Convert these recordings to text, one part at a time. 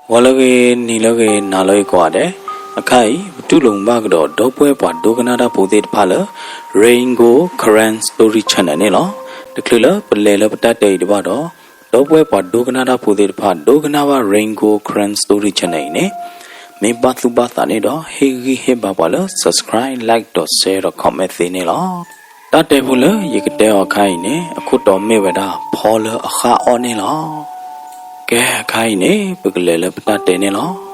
ဂီၤလၢအဂ့ၤ, နံၤလၢအဂ့ၤ, နၤလၢအဂ့ၤကိးဂၤဒဲး, အခါအံၤ ပတူၢ်လိာ်မုာ်ဘၣ်ကဒီး ဒီပုၢ်ဝဲၢ်ပှၤဒိကနၣ်တၢ်ဖိသ့ၣ်တဖၣ်လၢ Rain Gold Karen Story Channel န့ၣ်လီၤ. တချုးလၢပလဲၤလၢပတၢ်တဲအံၤတဘၣ်ဒီး, ဒီပုၢ်ဝဲၢ်ပှၤဒိကနၣ်တၢ်ဖိသ့ၣ်တဖၣ် ဒိကနၣ်ဘၣ် Rain Gold Karen Story Channel အံၤန့ၣ်, မ့ၢ်ဘၣ်သူၣ်ဘၣ်သးန့ၣ်ဒီး ဟ့ၣ်ဂံၢ်ဟ့ၣ်ဘါပှၤလၢ subscribe, like ဒီး share ဒီး comment သ့န့ၣ်လီၤ. တၢ်တဲဖိလၢယကတဲအီၤအခါအံၤန့ၣ် အခိၣ်တီမ့ၢ်ဝဲဒၣ် ဖီလၢအဃၣ်အီၣ်န့ၣ်လီၤ. ကဲ အခါအံၤန့ၣ် ပကလဲၤလၢပတၢ်တဲန့ၣ်လီၤ.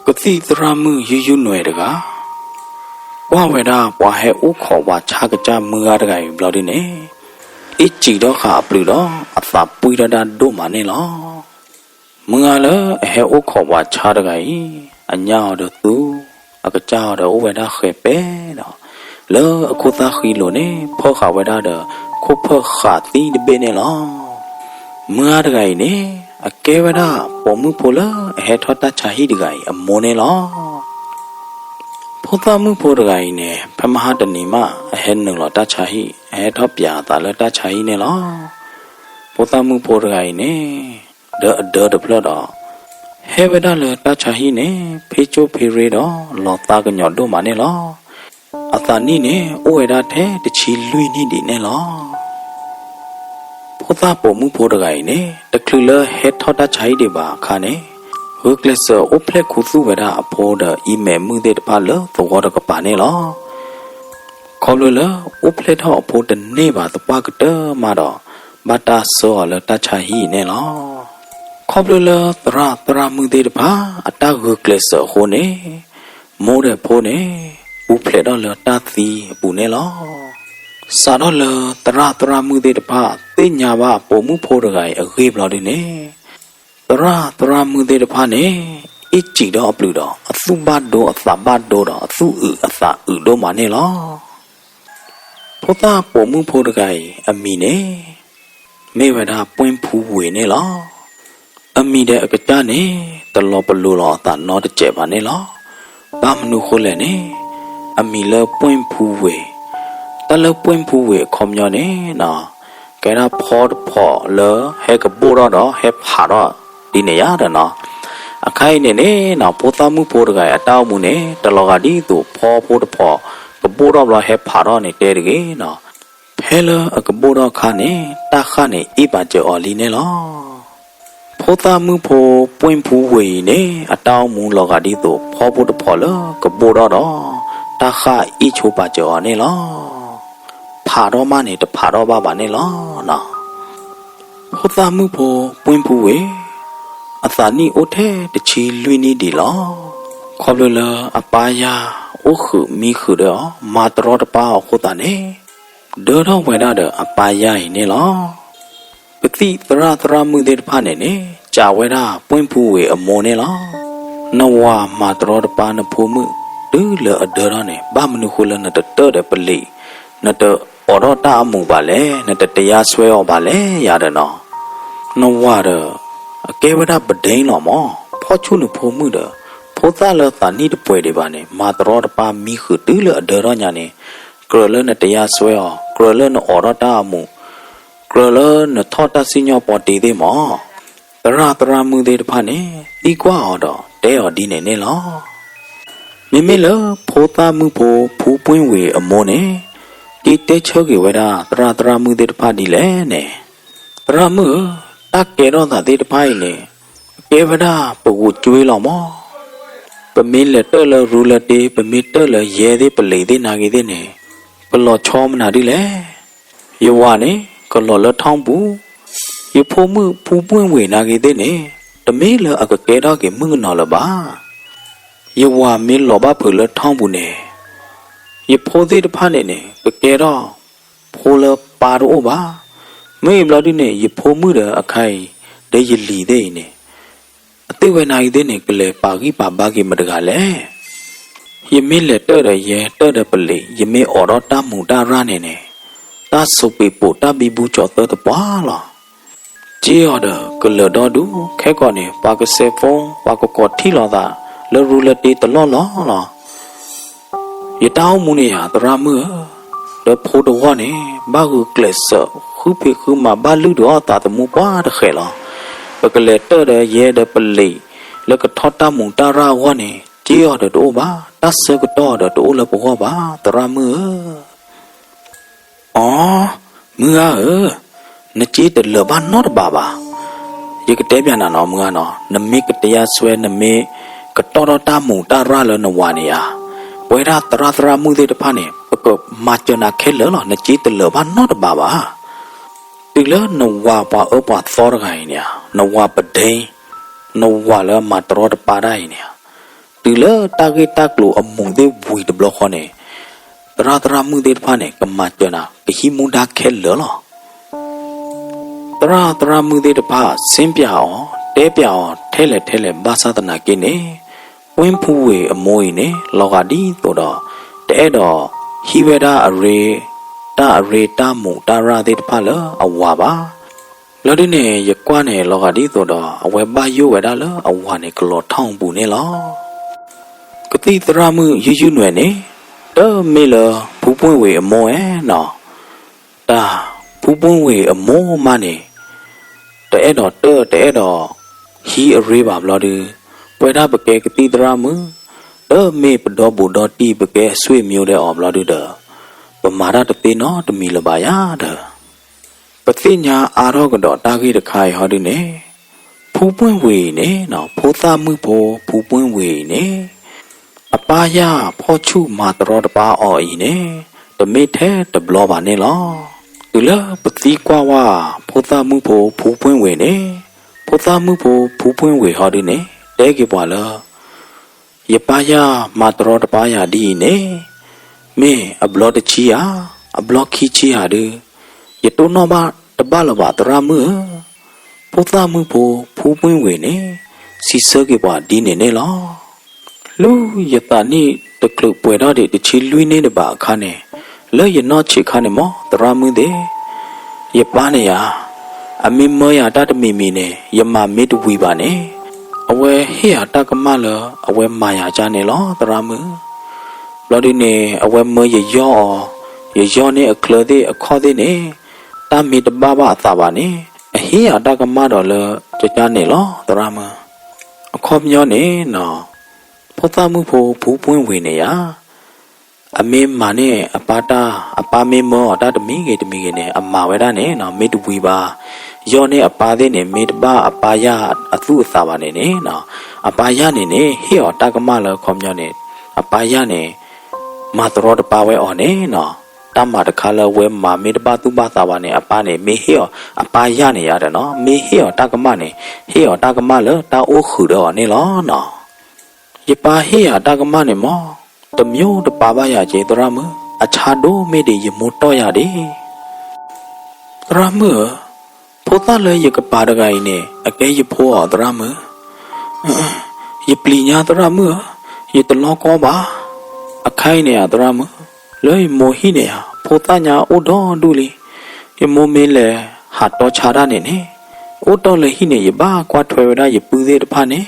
ကသံၣ်သရၣ်မုၣ်ယုၢ်ယုၢ်နွဲၤတဂၤ ကွၢ်ဝဲဒၣ်ပှၤဟဲအိၣ်ခိးပှၤဆါကစၢ်မုၢ်ဂၤတဂၤအံၤဘျီဒုန့ၣ်, အ့ၣ်စံးထီၣ်ဃာ်အပျုၤဒီး အသးပှံၢ်ထီၣ်ဒၣ်ဒိၣ်မးန့ၣ်လီၤ. မုၢ်ဂၤလၢအဟဲအိၣ်ခိးပှၤဆါတဂၤအံၤ, အညၣ်အီၤဒီးသူ, အကစၢ်အီၤဒီးအိၣ်ဝဲဒၣ်ဃဲၤပဲဒီး, လၢအခိၣ်သၣ်ဃံလိၤန့ၣ် ဖီၣ်ဃာ်ဝဲဒၣ်ဒီး ခိၣ်ဖၢၣ်ဃာ်သံတဘ့ၣ်န့ၣ်လီၤ. မုၢ်ဂၤတဂၤအံၤန့ၣ် အကဲဝဲဒၣ်ပိာ်မုၣ်ဖိလၢအဟဲထီၣ်တၢ်ဆါဟံၣ်တဂၤအံၤအမိၢ်န့ၣ်လီၤ. ဖိသၣ်မုၣ်ဖိတဂၤအံၤန့ၣ် ဖဲမဟါတနံၤမး အဟဲနုာ်လီၤတၢ်ဆါဟံၣ်, အဟဲထီၣ်ပၠးအသးလၢတၢ်ဆါဟံၣ်န့ၣ်လီၤ. ဖိသၣ်မုၣ်ဖိတဂၤအံၤန့ၣ် ဒီးအဒၢတဖျၢၣ်ဒီး ဟဲဝဲဒၣ်လၢတၢ်ဆါဟံၣ်န့ၣ် ဖ့ကၠိၣ်ဖ့ရ့ဒီး လီၤသးကညီၤဒိၣ်မးန့ၣ်လီၤ. အသးနံၣ်န့ၣ် အိၣ်ဝဲဒၣ်ထဲတဆံလွံၢ်နံၣ်ဒံးန့ၣ်လီၤ. ဖိသၣ်ပိာ်မုၣ်ဖိတဂၤအံၤန့ၣ် တချုးလၢဟဲထီၣ်တၢ်ဆါဟံၣ်ဒံးဘၣ်အခါန့ၣ်, ဂုာ်ကျဲးစၢးအိၣ်ဖျဲၣ်ခူသူၣ်ဝဲဒၣ်အဖိဒီးအံၤမဲာ်မုၣ်သ့ၣ်တဖၣ်လၢသဝီတကပၤန့ၣ်လီၤ. ခီဖျိလၢအိၣ်ဖျဲၣ်ထီၣ်အဖိတန့ၢ်ဘၣ်သပှၢ်ကတၢၢ်မးဒီး ဘၣ်တၢ်ဆှၢအီၤလၢတၢ်ဆါဟံၣ်အံၤန့ၣ်လီၤ. ခီဖျိလၢသရၣ်သရၣ်မုၣ်သ့ၣ်တဖၣ် အတၢ်ဂုာ်ကျဲးစၢးအဃိန့ၣ်, မိၢ်ဒီးဖိန့ၣ် ပူၤဖျဲးထီၣ်လၢတၢ်သံအပူၤန့ၣ်လီၤ. စးထီၣ်လၢသရၣ်သရၣ်မုၣ်သ့ၣ်တဖၣ် သ့ၣ်ညါဘၣ်ပိာ်မုၣ်ဖိတဂၤအံၤအဂ့ၢ်ဘျီဒုန့ၣ်, သရၣ်သရၣ်မုၣ်သ့ၣ်တဖၣ်န့ၣ် အ့ၣ်စံးထီၣ်အပျုၤဒီး အသူၣ်ဘၣ်ဒိအသးဘၣ်ဒိဒီး အသူၣ်အုးအသးအုးဒိၣ်မးန့ၣ်လီၤ. ဖိသၣ်ပိာ်မုၣ်ဖိတဂၤအံၤအမံၤန့ၣ် မ့ၢ်ဝဲဒၣ်ပှ့ၢ်ဖူဝ့ၤန့ၣ်လီၤ. အမံၤဒီးအကစၢ်န့ၣ် တလီၤပလိာ်လီၤအသးနီတစဲးဘၣ်န့ၣ်လီၤ. ဘၣ်မနုၤဃိလဲၣ်န့ၣ်, အမံၤလၢပှ့ၢ်ဖူဝ့ၤ, တၢ်လၢပှ့ၢ်ဖူဝ့ၤအခီပညီန့ၣ် ကဲဒၣ်ဖီတဖီၣ်လၢဟဲကဘိၣ်ထီၣ်ဒီးဟဲဖးထီၣ်ဒ်န့ၣ်ယါဒီးနီၤ. အခါအံၤန့ၣ်န့ၣ် ဖိသၣ်မုၣ်ဖိတဂၤအံၤအတၢ်အိၣ်မူန့ၣ် တလီၤဂာ်ဒ်သိးဖီဖိတဖီၣ်ကဘိၣ်ထီၣ်ဘျီဟဲဖးထီၣ်န့ၣ်တဲတဂ့ၤနီၤ. ဖဲလၢအကဘိၣ်ထီၣ်အခါန့ၣ် တၢ်ဃၣ်န့ၣ်အ့ၣ်ပာ်စၢၤအီၤလံန့ၣ်လီၤ. ဖိသၣ်မုၣ်ဖိပှ့ၢ်ဖူဝ့ၤအံၤန့ၣ် အတၢ်အိၣ်မူလီၤဂာ်ဒ်သိးဖီဖိတဖီၣ်လၢကဘိၣ်ထီၣ်ဒီး တၢ်ဃၣ်အ့ၣ်ဆိပာ်စၢၤအီၤန့ၣ်လီၤ. ဖးထီၣ်မးန့ၣ် တဖးထီၣ်ဘၣ်ဘၣ်န့ၣ်လီၤ. ဖိသၣ်မုၣ်ဖိပှ့ၢ်ဖူဝ့ၤ အသးနံၣ်အိၣ်ထဲတဆံလွံၢ်နံၣ်ဒံးလီၤ. ခီဖျိလၢအပၢ်ယၢ်အိၣ်ဃုာ်မံဃုာ်ဒီးအီၤ မၤတရီတပါအီၤအဃိသတးန့ၣ်, ဒၢထီၣ်ဝဲဒၣ်ဒီးအပၢ်ယၢ်အံၤန့ၣ်လီၤ. ကသံၣ်သရၣ်သရၣ်မုၣ်သ့ၣ်တဖၣ်န့ၣ်န့ၣ် စံးဝဲဒၣ်ပှ့ၢ်ဖူဝ့ၤအမိၢ်န့ၣ်လီၤ. နဝၤမၤတရီတပါနဖိမုၣ် တုၤလၢအဒၢထီၣ်န့ၣ် ဘၣ်မနုၤဃိလၢနတတၢၢ်ဒီးပလံး, နတအိးထီၣ်တၢ်အမူးဘၣ်လဲၣ်, နတတရားစွဲအီၤဘၣ်လဲၣ်ယၤဒီးနီၤ. နဝၤဒီး အကဲဝဲဒၣ်ပဒ့လီၤမး, ဖီၣ်ဆူၣ်နဖိမုၣ်ဒီး ဖိသၣ်လၢသးနံၣ်တပှဲၤဒံးဘၣ်န့ၣ် မၤတရီတပါမံဃုာ်တုၤလၢအဒၢထီၣ်ညါန့ၣ်, ကြၢးလၢနတရားစွဲအီၤ, ကြၢးလၢနအိးထီၣ်တၢ်အမူး, ကြၢးလၢနထီၣ်တၢ်စံၣ်ညီၣ်ပီတ့သ့ၣ်မး. သရၣ်သရၣ်မုၣ်သ့ၣ်တဖၣ်န့ၣ် သံကွၢ်အီၤဒီးတဲအီၤဒ်န့ၣ်န့ၣ်လီၤ. မ့မ့ၢ်လၢဖိသၣ်မုၣ်ဖိဖူပှ့ၢ်ဝ့ၤအမိၢ်န့ၣ် က့ၤတဲဆၢက့ၤဝဲဒၣ်သရၣ်သရၣ်မုၣ်သ့ၣ်တဖၣ်ဒ်လဲၣ်န့ၣ်, သရၣ်မုၣ်ဧၢ, တၢ်ကဲထီၣ်သးသ့ၣ်တဖၣ်အံၤန့ၣ် ကဲဝဲဒၣ်ပဂိးကွ့လီၤမး. ပမ့ၢ်လဲၤတၢၣ်လၢရူလၢတ့, ပမ့ၢ်တၢၣ်လၢယဲၢ်သ့ၣ်ပလံးသ့ၣ်နာ်က့ၤသ့ၣ်န့ၣ်, ပလီၤဆီမနုၤဒ်လဲၣ်. ယဝၤန့ၣ် ကလီၤလၢထီၣ်ပူၤ, ယဖိမုၣ်ဖူပှ့ၢ်ဝ့ၤနာ်က့ၤသ့ၣ်န့ၣ် တမ့ၢ်လၢအကကဲထီၣ်က့ၤမုၣ်ကနီၤလၢၤဘၣ်. ယဝၤမ့ၢ်လီၤဘၣ်ဖုးလၢထီၣ်ပူၤန့ၣ် ယဖိသ့ၣ်တဖၣ်န့ၣ်န့ၣ် ကကဲထီၣ်ဖိလၢပၢ်တအိၣ်ဘၣ်. မ့ၢ်အံၤဘျီဒုန့ၣ် ယဖိမုၣ်ဒီးအခါအံၤ ဒီးယလံၤသ့ၣ်အံၤန့ၣ် အသ့ၣ်ဝဲနာ်က့ၤသ့ၣ်န့ၣ် ကလဲၤပာ်ဂံၢ်ပာ်ဘါက့ၤမတဂၤလဲၣ်. ယမ့ၢ်လဲၤတၢၣ်ဒီးယဲၢ်တၢၣ်ဒီးပလံး, ယမ့ၢ်အိးထီၣ်တၢ်မူးတၢ်ရၢ်န့ၣ်န့ၣ်, တၢ်ဆိးပ့းပိးတၢ်ဘံဘူကၠီၤသၢတပှၢ်လီၤ. က့အီၤဒီးကလၢၤဒီဒူၣ်, ခဲကိာ်န့ၣ် ပှၤကစဲးဖိ, ပှၤကကိးထံၣ်လိာ်သးလၢရူလၢတ့တလီၢ်လီၢ်လီၤ. ယတၢ်အိၣ်မူန့ၣ်ယၤ သရၣ်မုၣ်ဧၢ, ဒီးဖိတဂီၢ်န့ၣ် ဘၣ်ဂုာ်ကျဲးစၢးဃုဖံးဃုမၤ ဘၣ်လုၢ်ဒုးအီၣ်သးသမူပှၤတဃဲးလီၤ. ပကလဲၤတၢၣ်ဒီးယဲၢ်ဒီးပလံး, လၢကထီၣ်တၢ်မူးတၢ်ရၢ်အဂီၢ်န့ၣ် စ့အီၤဒီးတအိၣ်ဘၣ်, တၢ်ဆၢကတီၢ်အီၤဒီးတအိၣ်လၢပဂီၢ်ဘၣ် သရၣ်မုၣ်ဧၢ. အိ, မုၢ်ဂၤဧၢ, နစ့တလၢာ်ဘၣ်နီတဘးဘၣ်. ယကတဲပျးနၤနီၤ မုၢ်ဂၤနီၤ, နမ့ၢ်ကတယါစွဲ နမ့ၢ်ကတီၢ်ထီၣ်တၢ်မူးတၢ်ရၢ်လၢနဝၤန့ၣ်ဧါ, ပဝဲဒၣ်သရၣ်သရၣ်မုၣ်သ့ၣ်တဖၣ်န့ၣ် ပကမၤစၢၤနၤခဲလၢာ်လီၤ, နစ့တလၢာ်ဘၣ်နီတဘးဘၣ်. တုၤလၢနဝၤပှၤအၢပှၤသီတဂၤအံၤန့ၣ်ဧါ, နဝၤပဒ့, နဝၤလၢအမၤတရီတပါတၢ်အံၤန့ၣ်ဧါ, တုၤလၢတၢ်ဂ့ၢ်တၢ်ကျိၤအမူးသ့ၣ်ဝံၤတဘျီဃီန့ၣ်, သရၣ်သရၣ်မုၣ်သ့ၣ်တဖၣ်န့ၣ် ကမၤစၢၤနၤ ကဟံးမူဒါခဲလၢာ်လီၤ. သရၣ်သရၣ်မုၣ်သ့ၣ်တဖၣ် စ့ပျးအီၤ တဲပျးအီၤ ထဲလဲၣ်ထဲလဲၣ် ဘၣ်ဆၣ်သနာ်က့န့ၣ်, ပှ့ၢ်ဖူဝ့ၤအမိၢ်အံၤန့ၣ် လီၤဂာ်ဒ်သိးဒီး တအဲၣ်ဒိးဟံးဝဲဒၣ်အရ့, တၢ်အရ့တၢ်မူးတၢ်ရၢ်သ့ၣ်တဖၣ်လၢအဝၤဘၣ်. ဘျီဒုန့ၣ် ယကွၢ်န့ၣ် လီၤဂာ်ဒ်သိးဒီး အဝဲဘၣ်ယိၣ်ဝဲဒၣ်လၢအဝၤန့ၣ် ကလီၤထီၣ်အပူၤန့ၣ်လီၤ. ကသံၣ်သရၣ်မုၣ်ယူယူနွဲၣ်န့ၣ် တမ့ၢ်လၢ ဖူပှ့ၢ်ဝ့ၤအမိၢ်ဧါနီၤ, တၢ်ဖူပှ့ၢ်ဝ့ၤအမိၢ်မးန့ၣ် တအဲၣ်ဒိးတၢၣ် တအဲၣ်ဒိးဟံးအရ့ဘၣ်ဘျီဒု, ပဝဲဒၣ်ပကဲကသံၣ်သရၣ်မုၣ်, တမ့ၢ်ပဒီဘူးဒီတံၢ် ပကဲအဆွေမျိုးဒီးအီၤဘျီဒုဒီး, ပမၤတၢ်တသ့နီတမံၤလၢၤဘၣ်ယၤဒီး ပသ့ၣ်ညါအါထီၣ်ကဒီးတၢ်ဂ့ၢ်တခါအံၤဟီဒုန့ၣ်, ဖူပှ့ၢ်ဝ့ၤအံၤန့ၣ်နီၤ ဖိသၣ်မုၣ်ဖိ ဖူပှ့ၢ်ဝ့ၤအံၤန့ၣ်, အပၢ်ယၢ်ဖီၣ်ဆူၣ်မၤတရီတပါအီၤအံၤန့ၣ်, တမ့ၢ်ထဲတဘျီဘၣ်န့ၣ်လီၤ. တုၤလၢပသံကွၢ်ဝဲ ဖိသၣ်မုၣ်ဖိ ဖူပှ့ၢ်ဝ့ၤန့ၣ်, ဖိသၣ်မုၣ်ဖိ ဖူပှ့ၢ်ဝ့ၤဟီဒုန့ၣ် တဲက့ၤပှၤလၢ ယပၢ်ယၢ်မၤတရီတပါယၤဒ်အံၤန့ၣ်, မ့ၢ်အဘျီတဆံဧါ, အဘျီခံဆံဧါဒု, ယတိၢ်နီၣ်ဘၣ်တဘၣ်လၢၤဘၣ်သရၣ်မုၣ်ဧၢ, ဖိသၣ်မုၣ်ဖိ ဖူပှ့ၢ်ဝ့ၤန့ၣ် စံးဆၢက့ၤပှၤဒ်န့ၣ်န့ၣ်လီၤ. လၢယသးနံၣ်တချုးပှဲၤထီၣ်ဒံးတဆံလွံၢ်နံၣ်တဘၣ်အခါန့ၣ်, လၢယနီၢ်ဆံးခါန့ၣ်မ့ၢ်သရၣ်မုၣ်သ့ၣ်, ယပၢ်န့ၣ်ယၤ, အမ့ၢ်မၢယၤတၢ်တမံၤမံၤန့ၣ် ယမၤမ့ၢ်တဝံၤဘၣ်န့ၣ်, အဝဲဟ့ၣ်ယၤတၢ်ကမၣ်လၢအဝဲမၤယၤကၢ်န့ၣ်လီၤ သရၣ်မုၣ်. ဘျီဒုန့ၣ် အဝဲမၢယယီၢ်အီၤ, ယယီၢ်န့ၢ်အချၢသ့ၣ်အခီၣ်သ့ၣ်န့ၣ်, တၢ်မ့ၢ်တဘၣ်ဘၣ်အသးဘၣ်န့ၣ်, အဟ့ၣ်ယၤတၢ်ကမၣ်ဒီးလၢကၢ်ကၢ်န့ၣ်လီၤ သရၣ်မုၣ်. အခီပညီန့ၣ်နီၤ, ဖိသၣ်မုၣ်ဖိ ဖူပှ့ၢ်ဝ့ၤန့ၣ်ယၤ အမ့ၢ်မၤန့ၢ်အပၢ်တၢ်, အပၢ်မ့ၢ်မၢအီၤတၢ်တမံၤဂ့ၤတမံၤဂ့ၤန့ၣ် အမၤဝဲဒၣ်န့ၣ်နီၤ မ့ၢ်တဝံၤဘၣ်, ယီၢ်န့ၢ်အပၢ်သ့ၣ်န့ၣ် မ့ၢ်တဘၣ်အပၢ်ယၢ်အသူၣ်အသးဘၣ်န့ၣ်န့ၣ်နီၤ, အပၢ်ယၢ်န့ၣ်န့ၣ် ဟ့ၣ်အီၤတၢ်ကမၣ်လၢအခီပညီန့ၣ်, အပၢ်ယၢ်န့ၣ် မၤတရီတပါဝဲအီၤန့ၣ်နီၤ, တၢ်မၤတခါလၢအဝဲမၤမ့ၢ်တဘၣ်သူၣ်ဘၣ်သးဘၣ်န့ၣ် အပၢ်န့ၣ် မ့ၢ်ဟ့ၣ်အီၤ, အပၢ်ယၢ်န့ၣ်ယၤဒီးနီၤ မ့ၢ်ဟ့ၣ်အီၤတၢ်ကမၣ်န့ၣ် ဟ့ၣ်အီၤတၢ်ကမၣ်လၢတၢ်အိၣ်ဃုာ်ဒီးအီၤန့ၣ်လီၤနီၤ. ယပၢ်ဟ့ၣ်ယၤတၢ်ကမၣ်န့ၣ်မ့ၢ် တမျိုးတပါဘၣ်ယၤက့ သရၣ်မုၣ်, အဆါဒိၣ်မ့ၢ်ဒံး ယမိၢ်တီၢ်ယၤဒံး သရၣ်မုၣ်ဧၢ, ဖိသၣ်လၢယကပၤတဂၤအံၤန့ၣ် အကဲယဖိဧါ သရၣ်မုၣ်. ယပျံၤညါသရၣ်မုၣ်ဧၢ, ယတလီၢ်ကီဘၣ်. အခါအံၤန့ၣ်ဧါ သရၣ်မုၣ်, လၢယမိၢ်ဟံၣ်န့ၣ်ဧါ ဖိသၣ်ညါအိၣ်ဒီဒူၣ်လံ. ယမိၢ်မ့ၢ်လဲၤဟးတီဆါတၢ်န့ၣ်န့ၣ်, အိၣ်တီၢ်လၢဟံၣ်န့ၣ် ယဘၣ်ကွၢ်ထွဲဝဲဒၣ်ယပုၢ်သ့ၣ်တဖၣ်န့ၣ်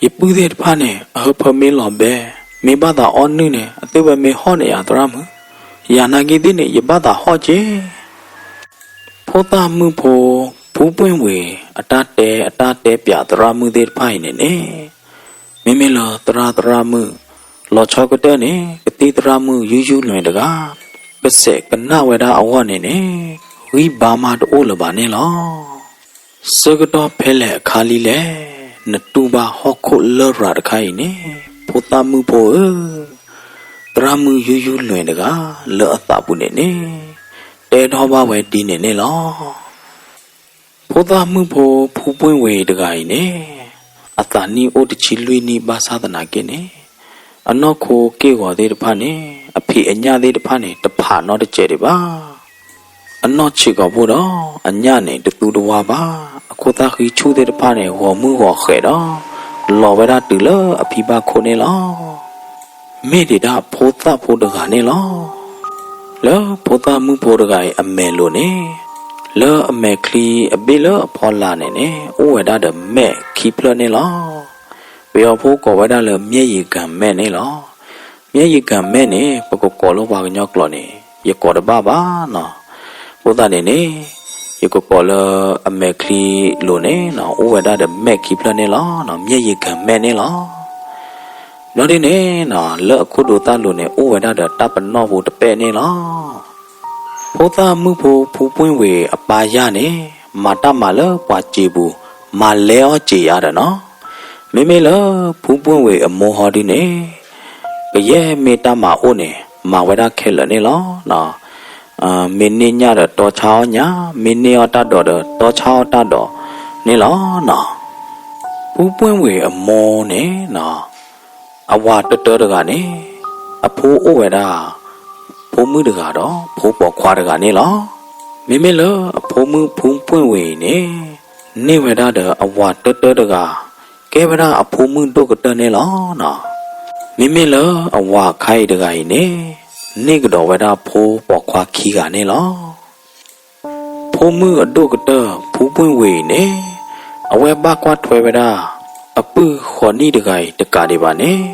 ယပုၢ်သ့ၣ်တဖၣ်န့ၣ် အဟၢဖၢမ့ၢ်လီၤဘဲ, မ့ၢ်ဘၣ်သးအီၣ်နုၢ်န့ၣ် အသ့ၣ်ဝဲမ့ၢ်ဟီၣ်န့ၣ်ဧါ သရၣ်မုၣ်, ယၤနာ်က့သ့ၣ်န့ၣ် ယဘၣ်သးဟီၣ်က့. ဖိသၣ်မုၣ်ဖိ ဖူပှ့ၢ်ဝ့ၤ အတၢ်တဲအတၢ်တဲပၠးသရၣ်မုၣ်သ့ၣ်တဖၣ်အံၤန့ၣ်န့ၣ်, မ့မ့ၢ်လၢသရၣ်သရၣ်မုၣ် လီၤဆီကတၢၢ်န့ၣ် ကသံၣ်သရၣ်မုၣ်ယူယူလွဲၢ်တဂၤ ကစဲးကနၣ်ဝဲဒၣ်အဂီၢ်န့ၣ်န့ၣ် ဂံၢ်ဘါမးတအိၣ်လၢၤဘၣ်န့ၣ်လီၤ. ဆၢကတီၢ်ဖဲလဲၣ်အခါလံလဲၣ်, နတူၢ်ဘၣ်ဟီၣ်ခိၣ်လရာ်တခါအံၤန့ၣ်, ဖိသၣ်မုၣ်ဖိဧၢ, သရၣ်မုၣ်ယူယူလွဲၢ်တဂၤ လၢအသးပူၤန့ၣ်န့ၣ် တဲထီၣ်ဘၣ်ဝဲဒ်န့ၣ်န့ၣ်လီၤ. ဖိသၣ်မုၣ်ဖိ ဖူပှ့ၢ်ဝ့ၤတဂၤအံၤန့ၣ်, အသးနံၣ်အိၣ်တဆံလွံၢ်နံၣ်ဘၣ်ဆၣ်သနာ်က့န့ၣ်, အနီၢ်ခိက့ၢ်ဂီၤသ့ၣ်တဖၣ်န့ၣ် အဖံးအညၣ်သ့ၣ်တဖၣ်န့ၣ် တဖးနီတစဲးဒံးဘၣ်. အနီၢ်ဆံးကိာ်ဖိဒီး အညၣ်န့ၣ်တသူတဝါဘၣ်. အခိၣ်သၣ်ဃံဆူၣ်သ့ၣ်တဖၣ်န့ၣ် ဂီၤမုၢ်ဂီၤဃဲးဒီး လီၤဝဲဒၣ်တုၤလၢအဖံဘၣ်ခိၣ်န့ၣ်လီၤ. မ့ၢ်ဒံးဒၣ်ဖိသၣ်ဖိတဂၤန့ၣ်လီၤ. လၢဖိသၣ်မုၣ်ဖိတဂၤအံၤအမဲာ်လိၤန့ၣ်, လၢအမဲာ်ချံအဘ့ၣ်လၢအဖီလာ်န့ၣ်န့ၣ် အိၣ်ဝဲဒၣ်ဒီးမဲာ်ခံဖျၢၣ်န့ၣ်လီၤ. ပယီၤဖိကိးဝဲဒၣ်လၢ မျက်ရည်ကန်း မဲာ်န့ၣ်လီၤ. မျက်ရည်ကန်း မဲာ်န့ၣ် ပကကိးလၢပှၤကညီကျိာ်န့ၣ် ယကိးတဘၣ်ဘၣ်နီၤ. အဃိသတးန့ၣ်န့ၣ် ယကကိးလၢအမဲာ်ချံလိၤန့ၣ်နီၤ အိၣ်ဝဲဒၣ်ဒီးမဲာ်ခံဖျၢၣ်န့ၣ်လီၤ. မျက်ရည်ခံမဲာ်န့ၣ်လီၤ. ဘျီဒ်န့ၣ်နီၤ လၢအခိၣ်ဒိးသၣ်လိၤန့ၣ် အိၣ်ဝဲဒၣ်ဒီးတၢ်ပနီၣ်ပူၤတပဲၣ်န့ၣ်လီၤ. ဖိသၣ်မုၣ်ဖိ ဖူပှ့ၣ်ဝ့ၤအပၢ်ယၢ်န့ၣ် မၤတၢ်မၤလၢပှၤစံာ်ပူၤ မၤလဲအီၣ်စံာ်ယၤဒီးနီၤ, မ့မ့ၢ်လၢဖူပှ့ၣ်ဝ့ၤအမိၢ်ဟီဒုန့ၣ် ကယဲၢ်မ့ၢ်တၢ်မၤအိၣ်န့ၣ် မၤဝဲဒၣ်ခဲလၢာ်န့ၣ်လီၤ. မ့ၢ်န့ၢ်ညၣ်ဒီးတီဆါအီၣ်ညၣ်, မ့ၢ်န့ၢ်အီၣ်တၢ်ဒိးဒီးတီဆါအီၣ်တၢ်ဒိးန့ၣ်လီၤနီၤ. ဖူပှ့ၣ်ဝ့ၤအမိၢ်န့ၣ်နီၤ အဝၤတတၢတဂၤန့ၣ် အဖိအိၣ်ဝဲဒၣ် ဖိမုၣ်တဂၤဒီး ဖိပိာ်ခွါတဂၤန့ၣ်လီၤ. မ့မ့ၢ်လၢအဖိမုၣ်ဖူပှ့ၣ်ဝ့ၤအံၤန့ၣ် န့ၢ်ဝဲဒၣ်ဒီးအဝၤတတၢတဂၤ ကဲဝဲဒၣ်အဖိမုၣ်ဒိၣ်ကတၢၢ်န့ၣ်လီၤနီၤ. မ့မ့ၢ်လၢအဝၤအခါအံၤတဂၤအံၤန့ၣ် န့ၢ်ကဒီးဝဲဒၣ်ဖိပိာ်ခွါခံဂၤန့ၣ်လီၤ. ဖိမုၣ်အဒိၣ်ကတၢၢ် ဖူပှ့ၣ်ဝ့ၤအံၤန့ၣ် အဝဲဘၣ်ကွၢ်ထွဲဝဲဒၣ် အပုၢ်ဃီၤနံၣ်တဂၤအံၤတကးဒံးဘၣ်န့ၣ်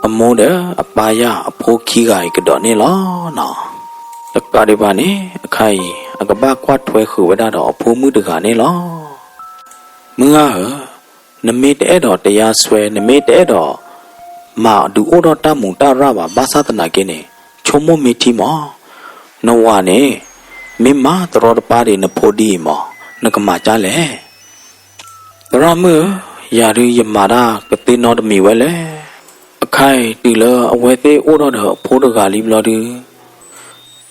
အမိၢ်ဒီးအပၢ်ယၢ်အဖိခံဂၤအံၤကဒီးန့ၣ်လီၤနီၤ. တကးဒံးဘၣ်န့ၣ် အခါအံၤ အကဘၣ်ကွၢ်ထွဲဃုာ်ဝဲဒၣ်ဒီးအဖိမုၣ်တဂၤန့ၣ်လီၤ. မုၢ်ဂၤဧၢ, နမ့ၢ်တအဲၣ်ဒိးတရားစွဲ, နမ့ၢ်တအဲၣ်ဒိး မၤဒုးအိၣ်ထီၣ်တၢ်မူးတၢ်ရၢ်ဘၣ် ဘၣ်ဆၣ်သနာ်က့န့ၣ် ဆိကမိၣ်မ့ၢ်ထံမး, နဝၤန့ၣ် မ့ၢ်မၤတရီတပါဒံးနဖိဒ်အံၤမး နကမၤကၢ်လဲၣ်. သရၣ်မုၣ်ဧၢ, ယၤဒုးယမၤတၢ်ကသ့နီတမံၤဝဲလဲၣ်. အခါအံၤတုၤလၢအဝဲသ့ၣ်အိၣ်ထီၣ်ဒီးအဖိတဂၤလံဘျီဒုး